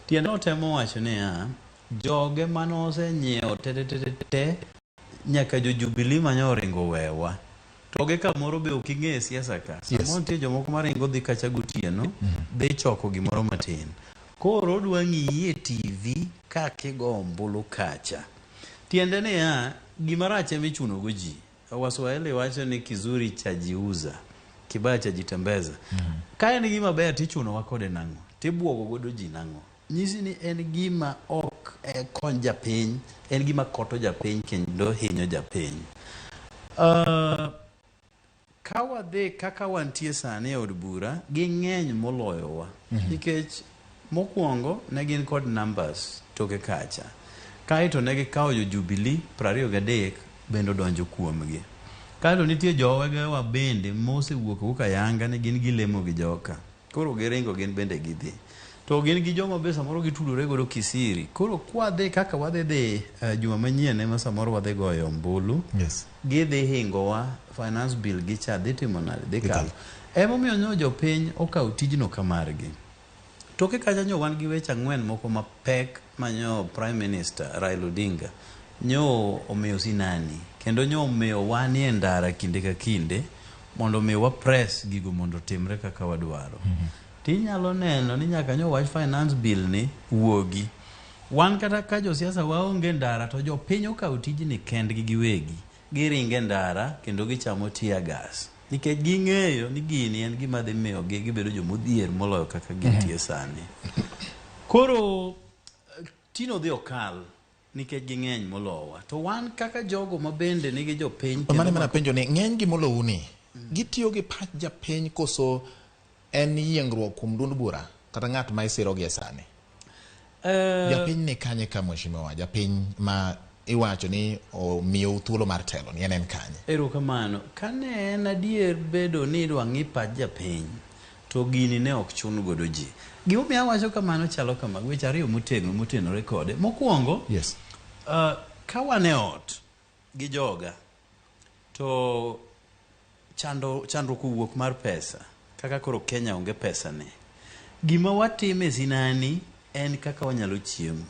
tiende notemo wacho niya joge manosenyiewo te te te te te nyaka jo Jubilee manyo oringo wewa to gi kamoro be ok ing'e siasa ka samoro nitie jomoko maringo dhi kacha gotieno dhi choko gimoro matin koro odwa ng'iyi e TV kaka igo ombulu kacha tiende niya gima rach ema ichuno go ji Waswahili wacho ni kizuri chajiuza kibaya chajitembeza ka en gima ber tichunowa kode nang'o tibuogo godo ji nang'o nyisi ni en gima ok kony japiny en gima koto japiny kendo hinyo japiny ka wadhi kaka wantie sani e od bura ging'eny moloyowa nikech mokwongo ne gin kod numbers toke kacha kaeto ne gikawo jo Jubilee 23 bende odonjo kuomgi kaeto nitie jowegewa bende mosewuok wuok ayanga ni gin gilemo gi joka koro giringo gin bende gidhi to gin gi joma be samoro gitudore godo kisiri koro kwadhi kaka wadhi dhi juma manyien ema samoro wadhi goyo ombulu Yes. gidhi hingowa finance bill gicha dhi timo nade dhi kalo emomiyo nyo jopiny okawo tijno kamargi toke kacha nyo wan gi weche ang'wen moko mapek manyo prime minister Raila Odinga nyo omiyo sinani kendo nyo omiyo wanie ndara kinde ka kinde mondo omi wa press gigo mondo otimre kaka wadwaro tinyalo neno ni nyaka nyo wach finance bill ni wuogi wan kata ka josiasa waonge ndara to jopiny okawo tijni kendgi giwegi giringe ndara kendo gichamo tear gas nikech ging'eyo ni gini en gima dhi miyogi gibedo jomodhier moloyo kaka gintie sani koro tino dhi okal nikech ging'eny molowa to wan kaka jogo ma bende nigi jopiny kendo Mano mana penjo ni ng'eny gi molou ni gitiyo gi pach japiny koso en yiengruok kuom duond bura kata ng'at ma isiro gi e sani Japiny ni kanye ka mheshimiwa japiny ma iwacho ni omiyou thuolo mar telo ni en en kanye Erokamano. Kane en adier bedo ni idwa ng'i pach japiny, to gini ne ok chun godo ji. Gimomiyo awacho kamano chalo kama, weche ariyo motegno motenore kode. Mokwongo, yes. Ka wan e ot gi joga, to chandruok owuok mar pesa, kaka koro Kenya onge pesa ni. Gima watimo e sinani en kaka wanyalo chiemo.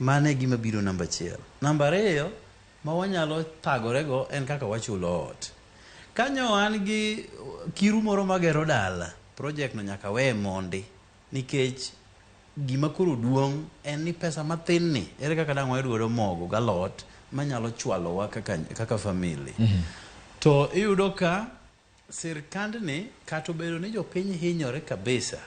Mano e gima biro namba achiel. Namba ariyo, ma wanyalo thagorego en kaka wachulo ot. Kanyo an gi kiru moro magero dala, project no nyaka weye mondi nikech gima koro duong' en ni pesa mathin ni ere kaka dang' wayud godo mogo galot manyalo chwalowa kaka family. To iyudo ka sirkandni kata obedo ni jopiny hinyore kabisa,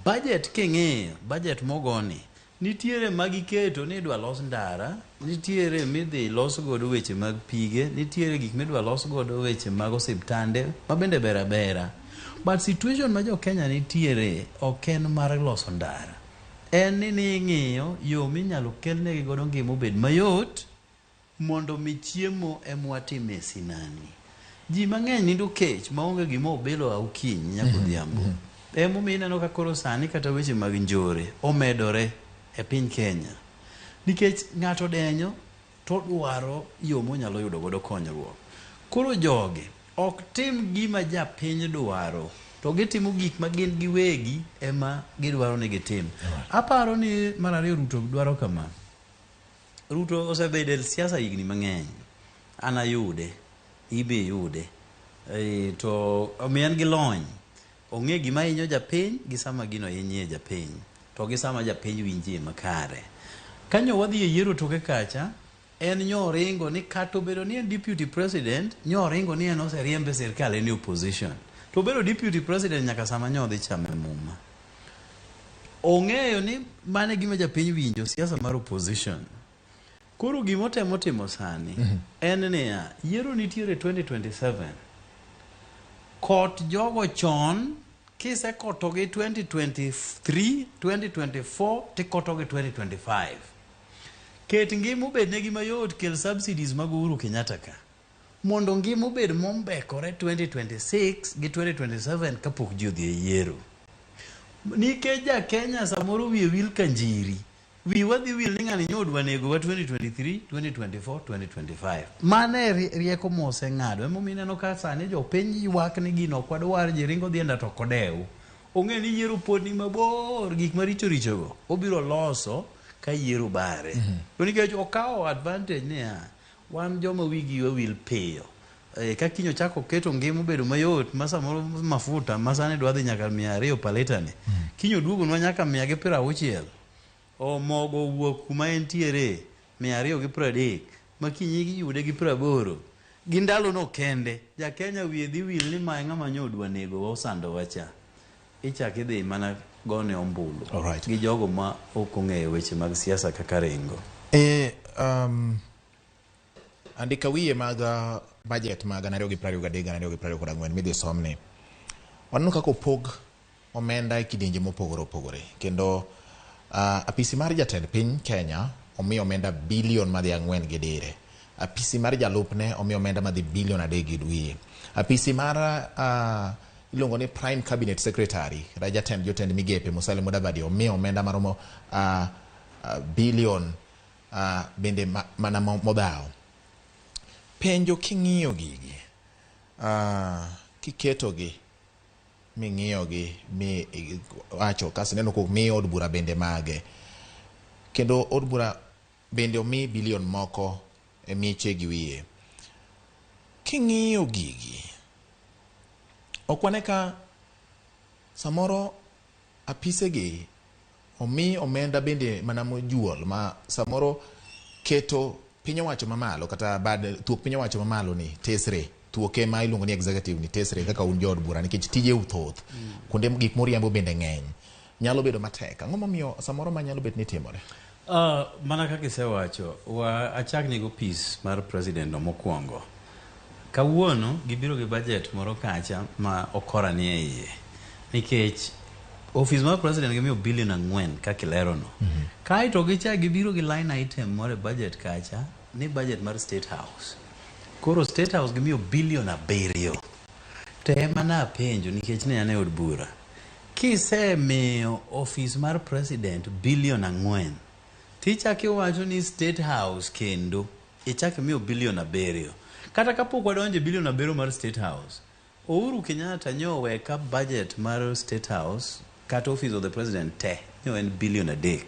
budget king'iyo, budget mogoni, nitiere magiketo ni idwa los ndara, nitiere midhi los godo weche mag pige, nitiere gik midwa los godo weche mag osiptande, mabende ber abera. But situation ma jo Kenya nitiere ok en mar loso ndara. En ni ning'iyo yo minyalo kelnegi godo ngima obed mayot mondo mi chiemo emwatime e sinani. Ji mang'eny nindo kech maonge gima obilo a okinyi nyaka odhiambo. Emomiyo ineno ka koro sani kata weche mag njore omedore e piny Kenya. Nikech ng'ato denyo to odwaro yo monyalo yudo godo konyruok. Koro jogi ok tim gima japiny dwaro to gitimo gik ma gin giwegi ema gidwaro ni gitim. Aparo ni mar ariyo Ruto dwaro kama. Ruto osebedo e siasa higni mang'eny. An ayude, ibe iyude. E, to omiyo en gi lony. Ong'e gima hinyo japiny gi sama gino hinyie japiny. To gi sama japiny winjie makare. Kanyo wadhi e yiero toke kacha, en nyo oringo ni kata obedo ni en deputy president, nyo oringo ni en oseriembe sirkal en e opposition. To obedo deputy president nyaka sama nyo odhi chame muma. Ong'eyo ni mano e gima japiny winjo, siasa mar opposition. Koro gima otemo timo sani en niya, yiero nitiere 2027. Kot jogo chon kisekotogi 2023, 2024 tikotogi 2025. Ket ngima obednegi mayot, kel subsidies mag Uhuru Kenyatta ka. Mondo ngima obed mombekore 2026 gi 2027 kapok ji odhi e yiero. Nikech ja Kenya samoro wiye wil ka njiri. Wiwa dhi wil ni ng'ani nyo odwa negowa 2023, 2024, 2025. Mano e rieko moseng'ado. Emomiyo ineno ka sani jopiny ywak ni gino ok wadwar, ji ringo dhi e ndara to ok odew. Ong'e ni yiero pod ni mabor, gik maricho richo go obiro loso ka yiero bare. To nikech okawo advantage niya, wan joma wigi wil piyo. E, ka kiny ochako keto ngima obedo mayot ma samoro mafuta ma sani dwa dhi nyaka 200 per litre ni. Kiny oduogonwa nyaka 160. O mogo owuok kuma entiere 230 ma kiny iyude gi 80. Gi ndalo no kende, ja Kenya wiye dhi wil ni ma e ng'ama nyo odwa nego osandowa cha. Ichak idhi mana gone ombulu. Gi jogo ma ok ong'eyo weche mag siasa kaka ringo. E, andika wiye mag budget mag 2023 2024 midhi somni. Waneno kaka opog omenda e kidienje mopogore opogore kendo apisi mar jatend piny Kenya omi omenda bilion madhi 4 gi dire. Apisi mar jalupne omi omenda madhi bilion 3 gi wiye. Apisi mar iluongo ni Prime Cabinet Secretary kata jatend jotend migepe Musalia Mudavadi omi omenda maromo bilion bende mana modhawo. Penjo king'iyo gigi, kiketogi ming'iyogi mi wacho kasto ineno komi od bura bende mage. Kendo od bura bende omi bilion moko e miche gi wiye. King'iyo gigi, ok wane ka samoro apisegi omi omenda bende mana mojuol ma samoro keto piny owacho mamalo kata bad thuok piny owacho mamalo ni tesre thuoke ma iluongo ni executive ni tesre kaka un jood bura nikech tije thoth kuonde gik moriambo bende ng'eny nyalo bedo matek. Ang'o momiyo samoro ma nyalo bet ni timore? Mana kaka isewacho, wa achak ni go piece mar president no mokwongo. Kawuono gibiro gi budget moro kacha ma okora ni e iye. Nikech office mar president gimiyo bilion 4 kaka ilero no. Kaeto gichak gibiro gi line item moro e budget kacha ni budget mar State House. Koro State House gimiyo bilion 7. To ema napenjo nikech ne an e od bura. Kisemiyo office mar president bilion 4, tichak iwacho ni State House kendo ichak imiyo bilion 7. Kata kapok wadonjo e bilion 7 mar State House, Uhuru Kenyatta nyo owe ka budget mar State House kata office of the president te nyo en bilion 3.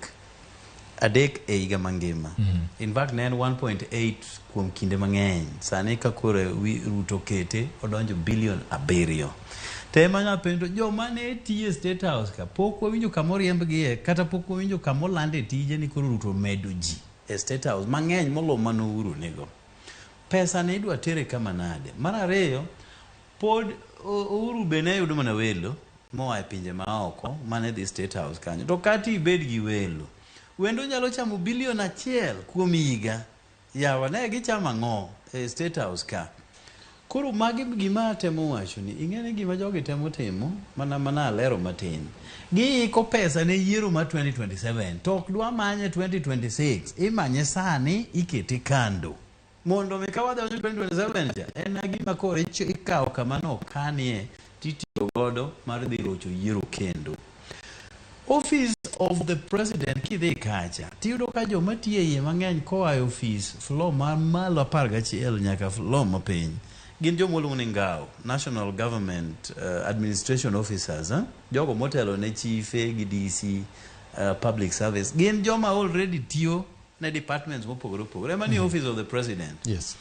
3 e higa mangima. In fact ne en 1.8 kuom kinde mang'eny. Sani ka koro Ruto kete odonjo bilion 7. To ema napenjo joma ne tiyo e State House ka pok wawinjo kama oriembgie kata pok wawinjo kama olande tije ni koro Ruto omedo ji e State House mang'eny moloyo mane Uhuru nigo. Pesa ne idwa tere kama nade? Mar ariyo, pod Uhuru be ne yudo mana welo moa e pinje maoko mane dhi State House kanyo. To kata ibed gi welo, wendo nyalo chamo bilion 1 kuom higa. Yawa ne gichamo ang'o e State House ka? Koro magi gima atemo wacho ni ing'e ni gima jogi temo timo mana mana alero matin. Giiko pesa ne yiero mar 2027 to ok dwa manye 2026 imanye sani ikete kando. Mondo mi ka wadonjo 2027 cha en gima koro ikawo kama nokanie titiyo godo mar dhi rocho yiero kendo. Office of the President kidhi kacha tiyudo ka joma tiyo e iye mang'eny koa e ofis floor mar malo 11 nyaka floor mapiny gin joma waluongo ni NGAO, National Government Administration Officers, jogo motelo ne chife gi DC, public service, gin joma already tiyo ne departments mopogore opogore. Ema ni Office of the President. Yes.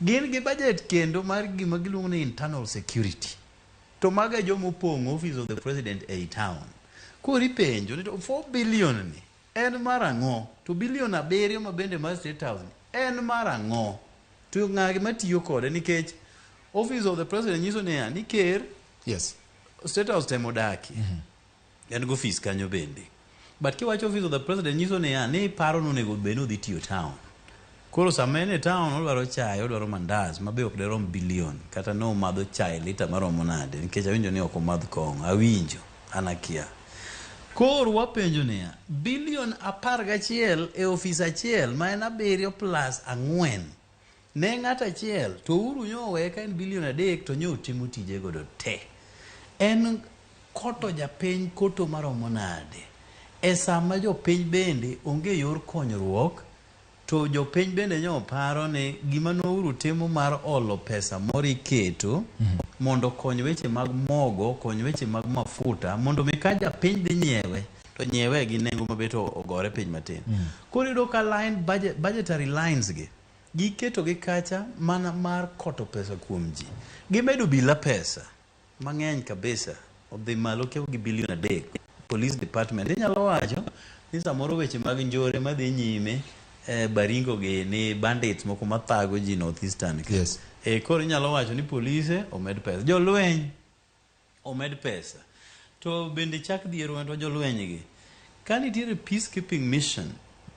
Gin gi budget kendo mar gima giluongo ni internal security. To mago e joma opong'o Office of the President ei town. Koro ipenjo ni to 4 billion ni en mar ang'o? To billion 7 ma bende mar State House ni en mar ang'o? To ng'agi matiyo kode nikech Office of the President nyiso niya ni ker Yes. State House temo dakie. En gi ofis kanyo bende. But kiwacho Office of the President nyiso niya ni paro ni onego bed ni odhi tiyo town. Koro sama en e town odwaro chae, odwaro mandas ma be ok derom billion kata ne omadho chae lita maromo nade nikech awinjo ni ok omadh kong'o. Awinjo, an akia. Koro wapenjo niya, billion 11 e ofis achiel ma en 7 plus 4 ne ng'ato achiel to Uhuru nyo oweye ka en billion 3 to nyo otimo tije godo te. En koto japiny koto maromo nade? E sama jopiny bende onge yor konyruok to jopiny bende nyo paro ni gima ne Uhuru timo mar olo pesa moro iketo mondo okony weche mag mogo, okony weche mag mafuta mondo mi ka japiny dhi nyiewe to nyiewe gi nengo mabet ogore piny matin. Koro iyudo ka line budget, budgetary lines gi giketo gi kacha mana mar koto pesa kuom ji. Gimedo bila pesa mang'eny kabisa odhi malo kiewo gi billion 3. Police department inyalo wacho ni samoro weche mag njore madhi nyime Baringo gi ni bandits moko mathago ji North Eastern ka. Yes. Koro inyalo wacho ni polise omed pesa, jolweny omed pesa. To bende chak dhier wendwa jolweny gi. Ka nitiere peacekeeping mission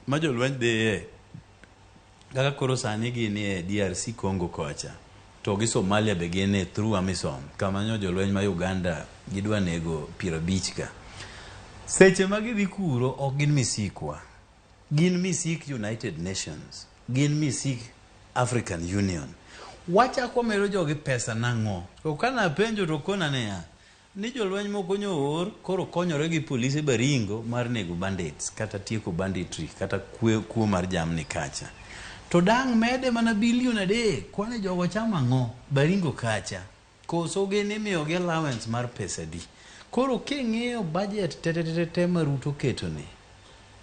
ma jolweny dhiye kaka koro sani gin e DRC Congo kocha to gi Somalia be gin e through AMISOM kama nyo jolweny ma Uganda gidwa nego 50 ka. Seche ma gidhi kuro ok gin misikwa. Gin misik United Nations, gin misik African Union. Wachako wamedo jogi pesa nang'o? To kana apenjo to kona niya, ni jolweny moko nyo oor koro konyore gi polise Baringo mar nego bandits kata tieko banditry kata kuo mar jamni kacha. To dang' mede mana billion 3 kwani jogo chamo ang'o Baringo kacha? Koso gin imiyogi allowance mar pesa adi? Koro king'iyo budget te ma Ruto ketoni,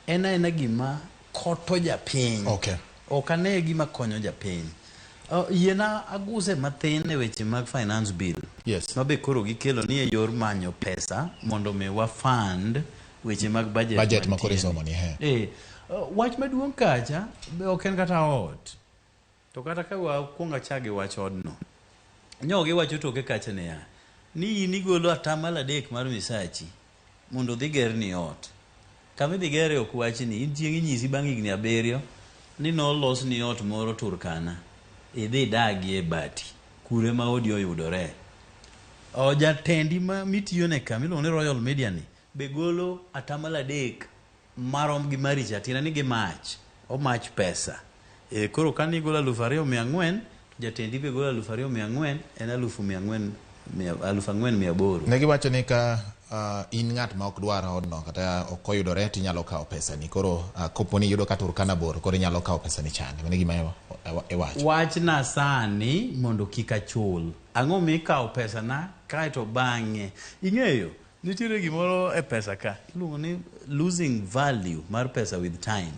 en aena gima koto japiny. Okay. Ok ane gima konyo japiny. Yiena aguse mathin e weche mag finance bill. Yes. Ma be koro gikelo ni e yor manyo pesa mondo mi wa fund weche mag budget. Budget ma koro mantie. isomo ni, he. Wach maduong' kacha be ok en kata ot. To kata ka wakwongo achak gi wach odno. Nyo giwacho toke kacha niya, ni in igolo atamalo 3 mar misachi mondo odhi gerni ot. Kama idhi gere ok wachni, in chieng' inyisi bang' higni 7 ni nolosni ot moro Turkana, idhi idagie e bati, kure ma odi oyudore. O jatendi ma mitiyone ka miluongo ni Royal Media ni be golo atamalo 3 marom gi mari cha, tiende ni gi mach, omach pesa. Koro ka nigolo 2400 to jatendi be golo 2400, en alufu mia ang'wen, mia, alufu ang'wen mia aboro. Ne giwacho ni ka in ng'at ma ok dwar odno kata ok oyudore to inyalo kawo pesani. Koro kopo ni iyudo ka Turkana bor, koro inyalo kawo pesani chande. Mano e gima iwacho. Wachna sani mondo kik achul. Ang'o mikawo pesana kaeto bang'e? Ing'eyo, nitiere gimoro e pesa ka iluongo ni losing value mar pesa with time.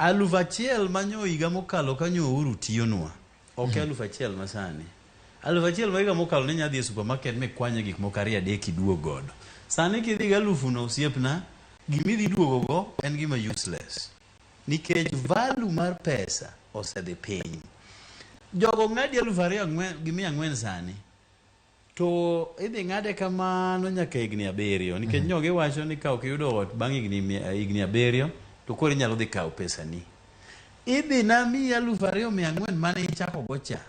1000 manyo higa mokalo kanyo Uhuru tiyonwa, ok 1000 masani. 1000 ma higa mokalo ne nyadhi e supermarket mikwanye gik moko 2 3 iduog godo. Sani kidhi gi 1000 no osiepna, gimidhi duogo go en gima useless. Nikech value mar pesa osedhi piny. Jogo ng'adi alufu ariyo ang'wen gi mia ang'wen sani. To idhi ng'ade kamano nyaka higni 7 nikech nyo giwacho ni ka ok iyudo ot bang' higni 7 to koro inyalo dhi kawo pesani. Idhi na miyi 2400 mane ichako go cha.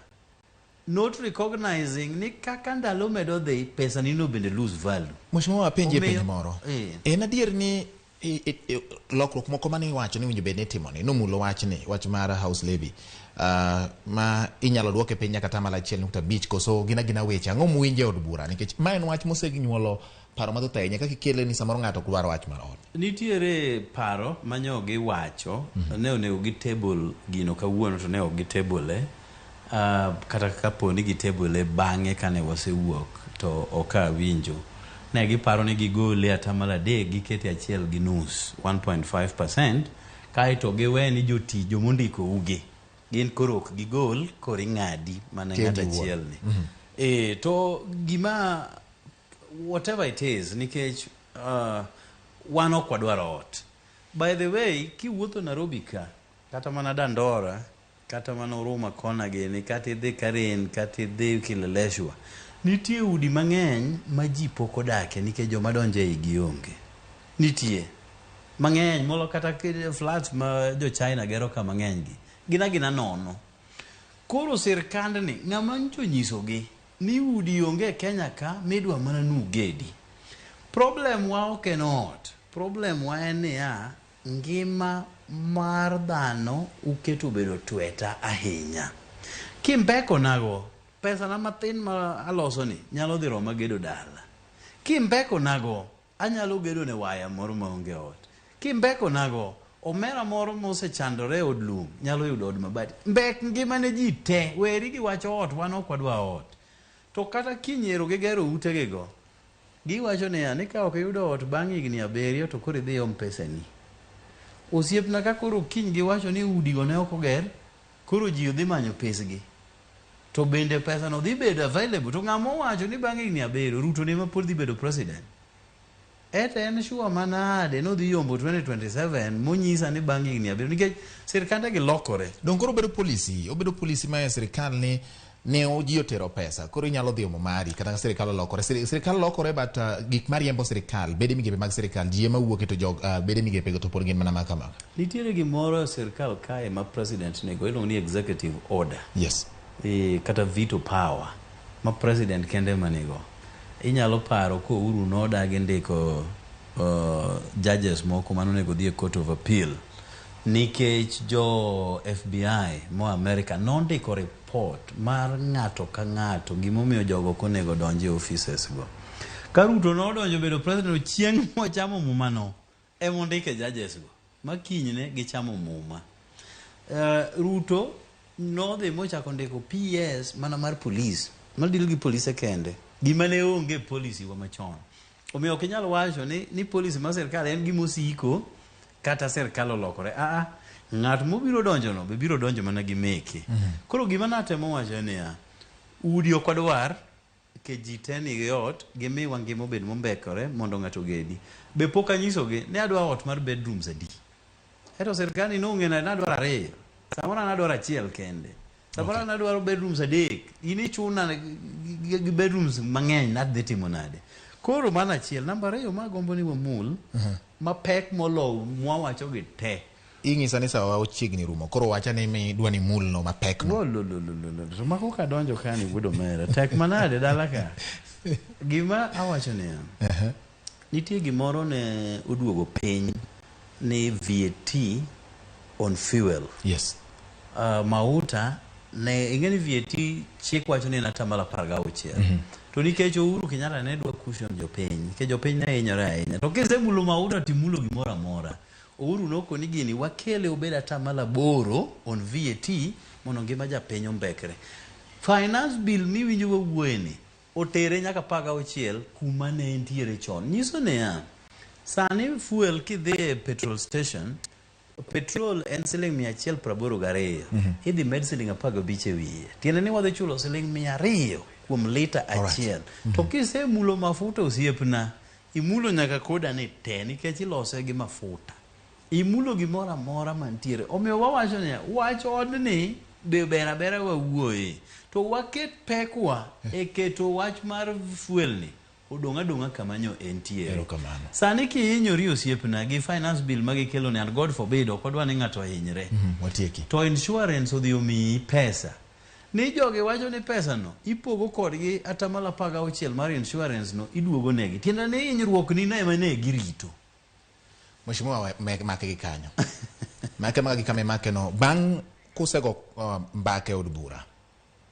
Not recognizing ni kaka ndalo medo dhi, pesa nino bende lose value. Mheshimiwa, apenjie Omiyo- penjo moro. Eh. En adier ni lokruok moko mane iwacho ni winjo bed ni itimo ni nomulo wachni, wach mar house levy, ma inyalo duoke piny nyaka atamalo 1.5, koso gin agina weche ang'o muwinjo e od bura? Nikech ma en wach mosenyuolo paro mathoth ahinya, kaka ikele ni samoro ng'ato ok dwar wach mar ot. Nitiere paro manyo giwacho ne onego gi table gino kawuono, to ne ok gi table kata kapo ni gi table bang'e kane wasewuok to ok awinjo. Ne giparo ni gigole atamalo 3 gikete 1.5, 1.5%, kaeto giwe ni jotich jomondiko ugi gin koro ok gigol, koro ing'adi mana Kendi ng'ato wuon. achiel ni. To gima whatever it is, nikech wan ok wadwaro ot. By the way, kiwuotho Nairobi ka, kata mana Dandora, kata mana Huruma kona gini, kata idhi Karen, kata idhi Kileleshwa, nitie udi mang'eny ma ji pok odake nikech joma donjo e igi onge. Nitie mang'eny molo kata flat ma jo China gero ka mang'eny gi gin agina nono. Koro sirkandni ng'ama nyocha onyisogi ni udi onge e Kenya ka, midwa mana nugedi. Problem wa ok en ot. Problem wa en niya, ngima mar dhano uketo obedo tweta ahinya. Kimbeko nago, pesa na mathin ma aloso ni nyalo dhi roma gedo dala. Kimbeko nago, anyalo gedo ne waya moro maonge ot. Kimbeko nago, omera moro mosechandore e od lum nyalo yudo od mabati. Mbek ngima ne ji te, weri gi wacho ot, wan ok wadwa ot. To kata kinyiero gigero utegigo, giwacho niya, ni ka ok iyudo ot bang' higni 7 to koro idhi iom pesani. Osiepna, ka koro kiny giwacho ni udigo ne ok oger, koro ji dhi manyo pesgi. To bende pesano dhi bedo available? To ng'ama owacho ni bang' higni 7 Ruto ne ma pod dhi bedo president? Ete en sure manade nodhi yombo 2027 monyisa ni bang' higni 7, nikech sirkande gi lokore. Dong koro obedo policy, obedo policy ma e sirikal ni ne ji otero pesa, koro inyalo dhi omo mari kata ka sirikal olokore. Sirikal lokore, but gik mariembo sirikal, bede migepe mag sirikal, ji ema wuok to jog bede migepe go to pod gin mana ma kamago. Nitiere gimoro e sirkal kae ma president nigo, iluongo ni executive order. Yes. Kata veto power ma president kende ema nigo. Inyalo paro ko Uhuru nodagi ndiko judges moko manonego dhi e Court of Appeal nikech jo FBI moa America nondiko report mar ng'ato ka ng'ato gimomiyo jogo ok onego donji e offices go. Ka Ruto nodonjo bedo president, chieng' mochamo muma no emondike judges go ma kinyne gichamo muma. Ruto nodhi mochako ndiko PS mana mar police, madil gi polise kende, gima ne onge policy wa machon. Omiyo ok inyal wacho ni policy mar sirkal en gima osiko kata sirkal olokore. Aa, ng'at mobiro donjo no be biro donjo mana gi meke. Koro gima natemo wacho en niya, udi ok wadwar nikech ji te nigi ot, gimiwa ngima obed mombekore mondo ng'ato ogedi. Be pok anyisogi ni adwa ot mar bedrooms adi. Eto sirkal ni nong'e nade nadwaro 2, samoro an adwaro 1 kende. Samoro an adwaro bedrooms 3, in ichuna gi bedrooms mang'eny, nadhi timo nade? Koro mano achiel. Namba 2 ma agombo ni wamul, mapek moloyo mwawacho gi te. Ing'isa ni sawa ochiegni rumo, koro wacha ni midwa ni mulno mapek no. Lo, lo, lo, lo, lo, lo. To mako ka donjo ka ni wuod omera, tek manade dala ka. Gima awacho niya, nitie gimoro ne oduogo piny ni VAT on fuel. Yes. Mauta ne ing'e ni VAT chik wacho ni en atamalo 16. To nikech Uhuru Kenyatta ne dwa cushion jopiny, nikech jopiny ne hinyore ahinya. To kisemulo mauta timulo gimoro amora. Uhuru nokoni gini wakele obed atamalo 8 on VAT mondo ngima japiny ombekre. Finance bill miwinjo wawuoye ni otere nyaka 16 kuma ne entiere chon. Nyiso niya, sani fuel kidhi e petrol station, petrol en siling 182. Idhi med siling 15 e wiye. Tiende ni wadhi chulo siling 200 kuom lita achiel. To kisemulo mafuta osiepna, imulo nyaka koda ni te nikech ilose gi mafuta. Imulo gimoro amora mantiere. Omiyo wawacho niya, wach odni be ber abera wawuoye. To waket pekwa e keto wach mar fuel ni odong' adong'a kama nyo entiere. Erokamano. Sani kihinyori osiepna gi finance bill magikelo ni, and God forbid, ok wadwa ni ng'ato ohinyre. Watieki. To insurance odhi omiyi pesa. Ni jogi wacho ni pesa no ipogo kodgi 16% mar insurance no iduogo negi. Tiende ni hinyruok ni no ema ne girito. Mheshimiwa, make gi kanyo. Make maka gi kama imake no. Bang' kusego mbaka e od bura.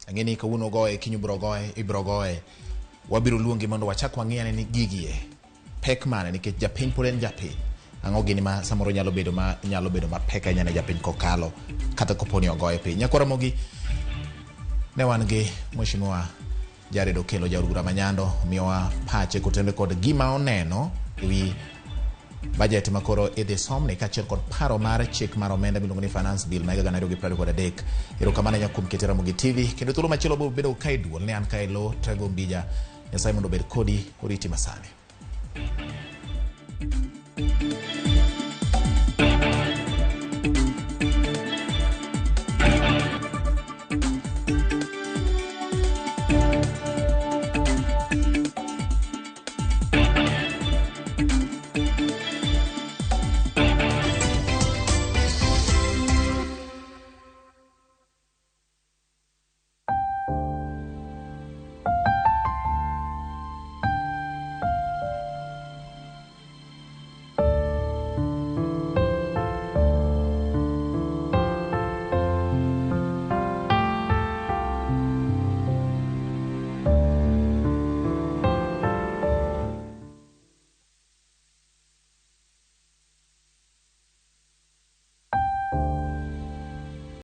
Ang'e ni kawuono goye, kiny ubiro goye, ibiro goye. Wabiro luongi mondo wachak wang'i ane ni gigi e pek mane, nikech japiny pod en japiny. Ang'o gini ma samoro nyalo bedo ma nyalo bedo mapek ahinya ne japiny kokalo kata kopo ni ogoye piny. Nyakwar Ramogi, ne wan gi Mheshimiwa Jared Okello, jaod bura ma Nyando, miyowa pache kotenore kod gima oneno ewi budget ma koro idhi somni kaachiel kod paro mar chik mar omenda miluongo ni Finance Bill ma higa 2023. Erokamano ahinya kuom kete Ramogi TV kendo thuolo machielo biro bedo ka e duol ne an ka e lo Trevor Ombija. Nyasaye mondo obed kodi oriti masani.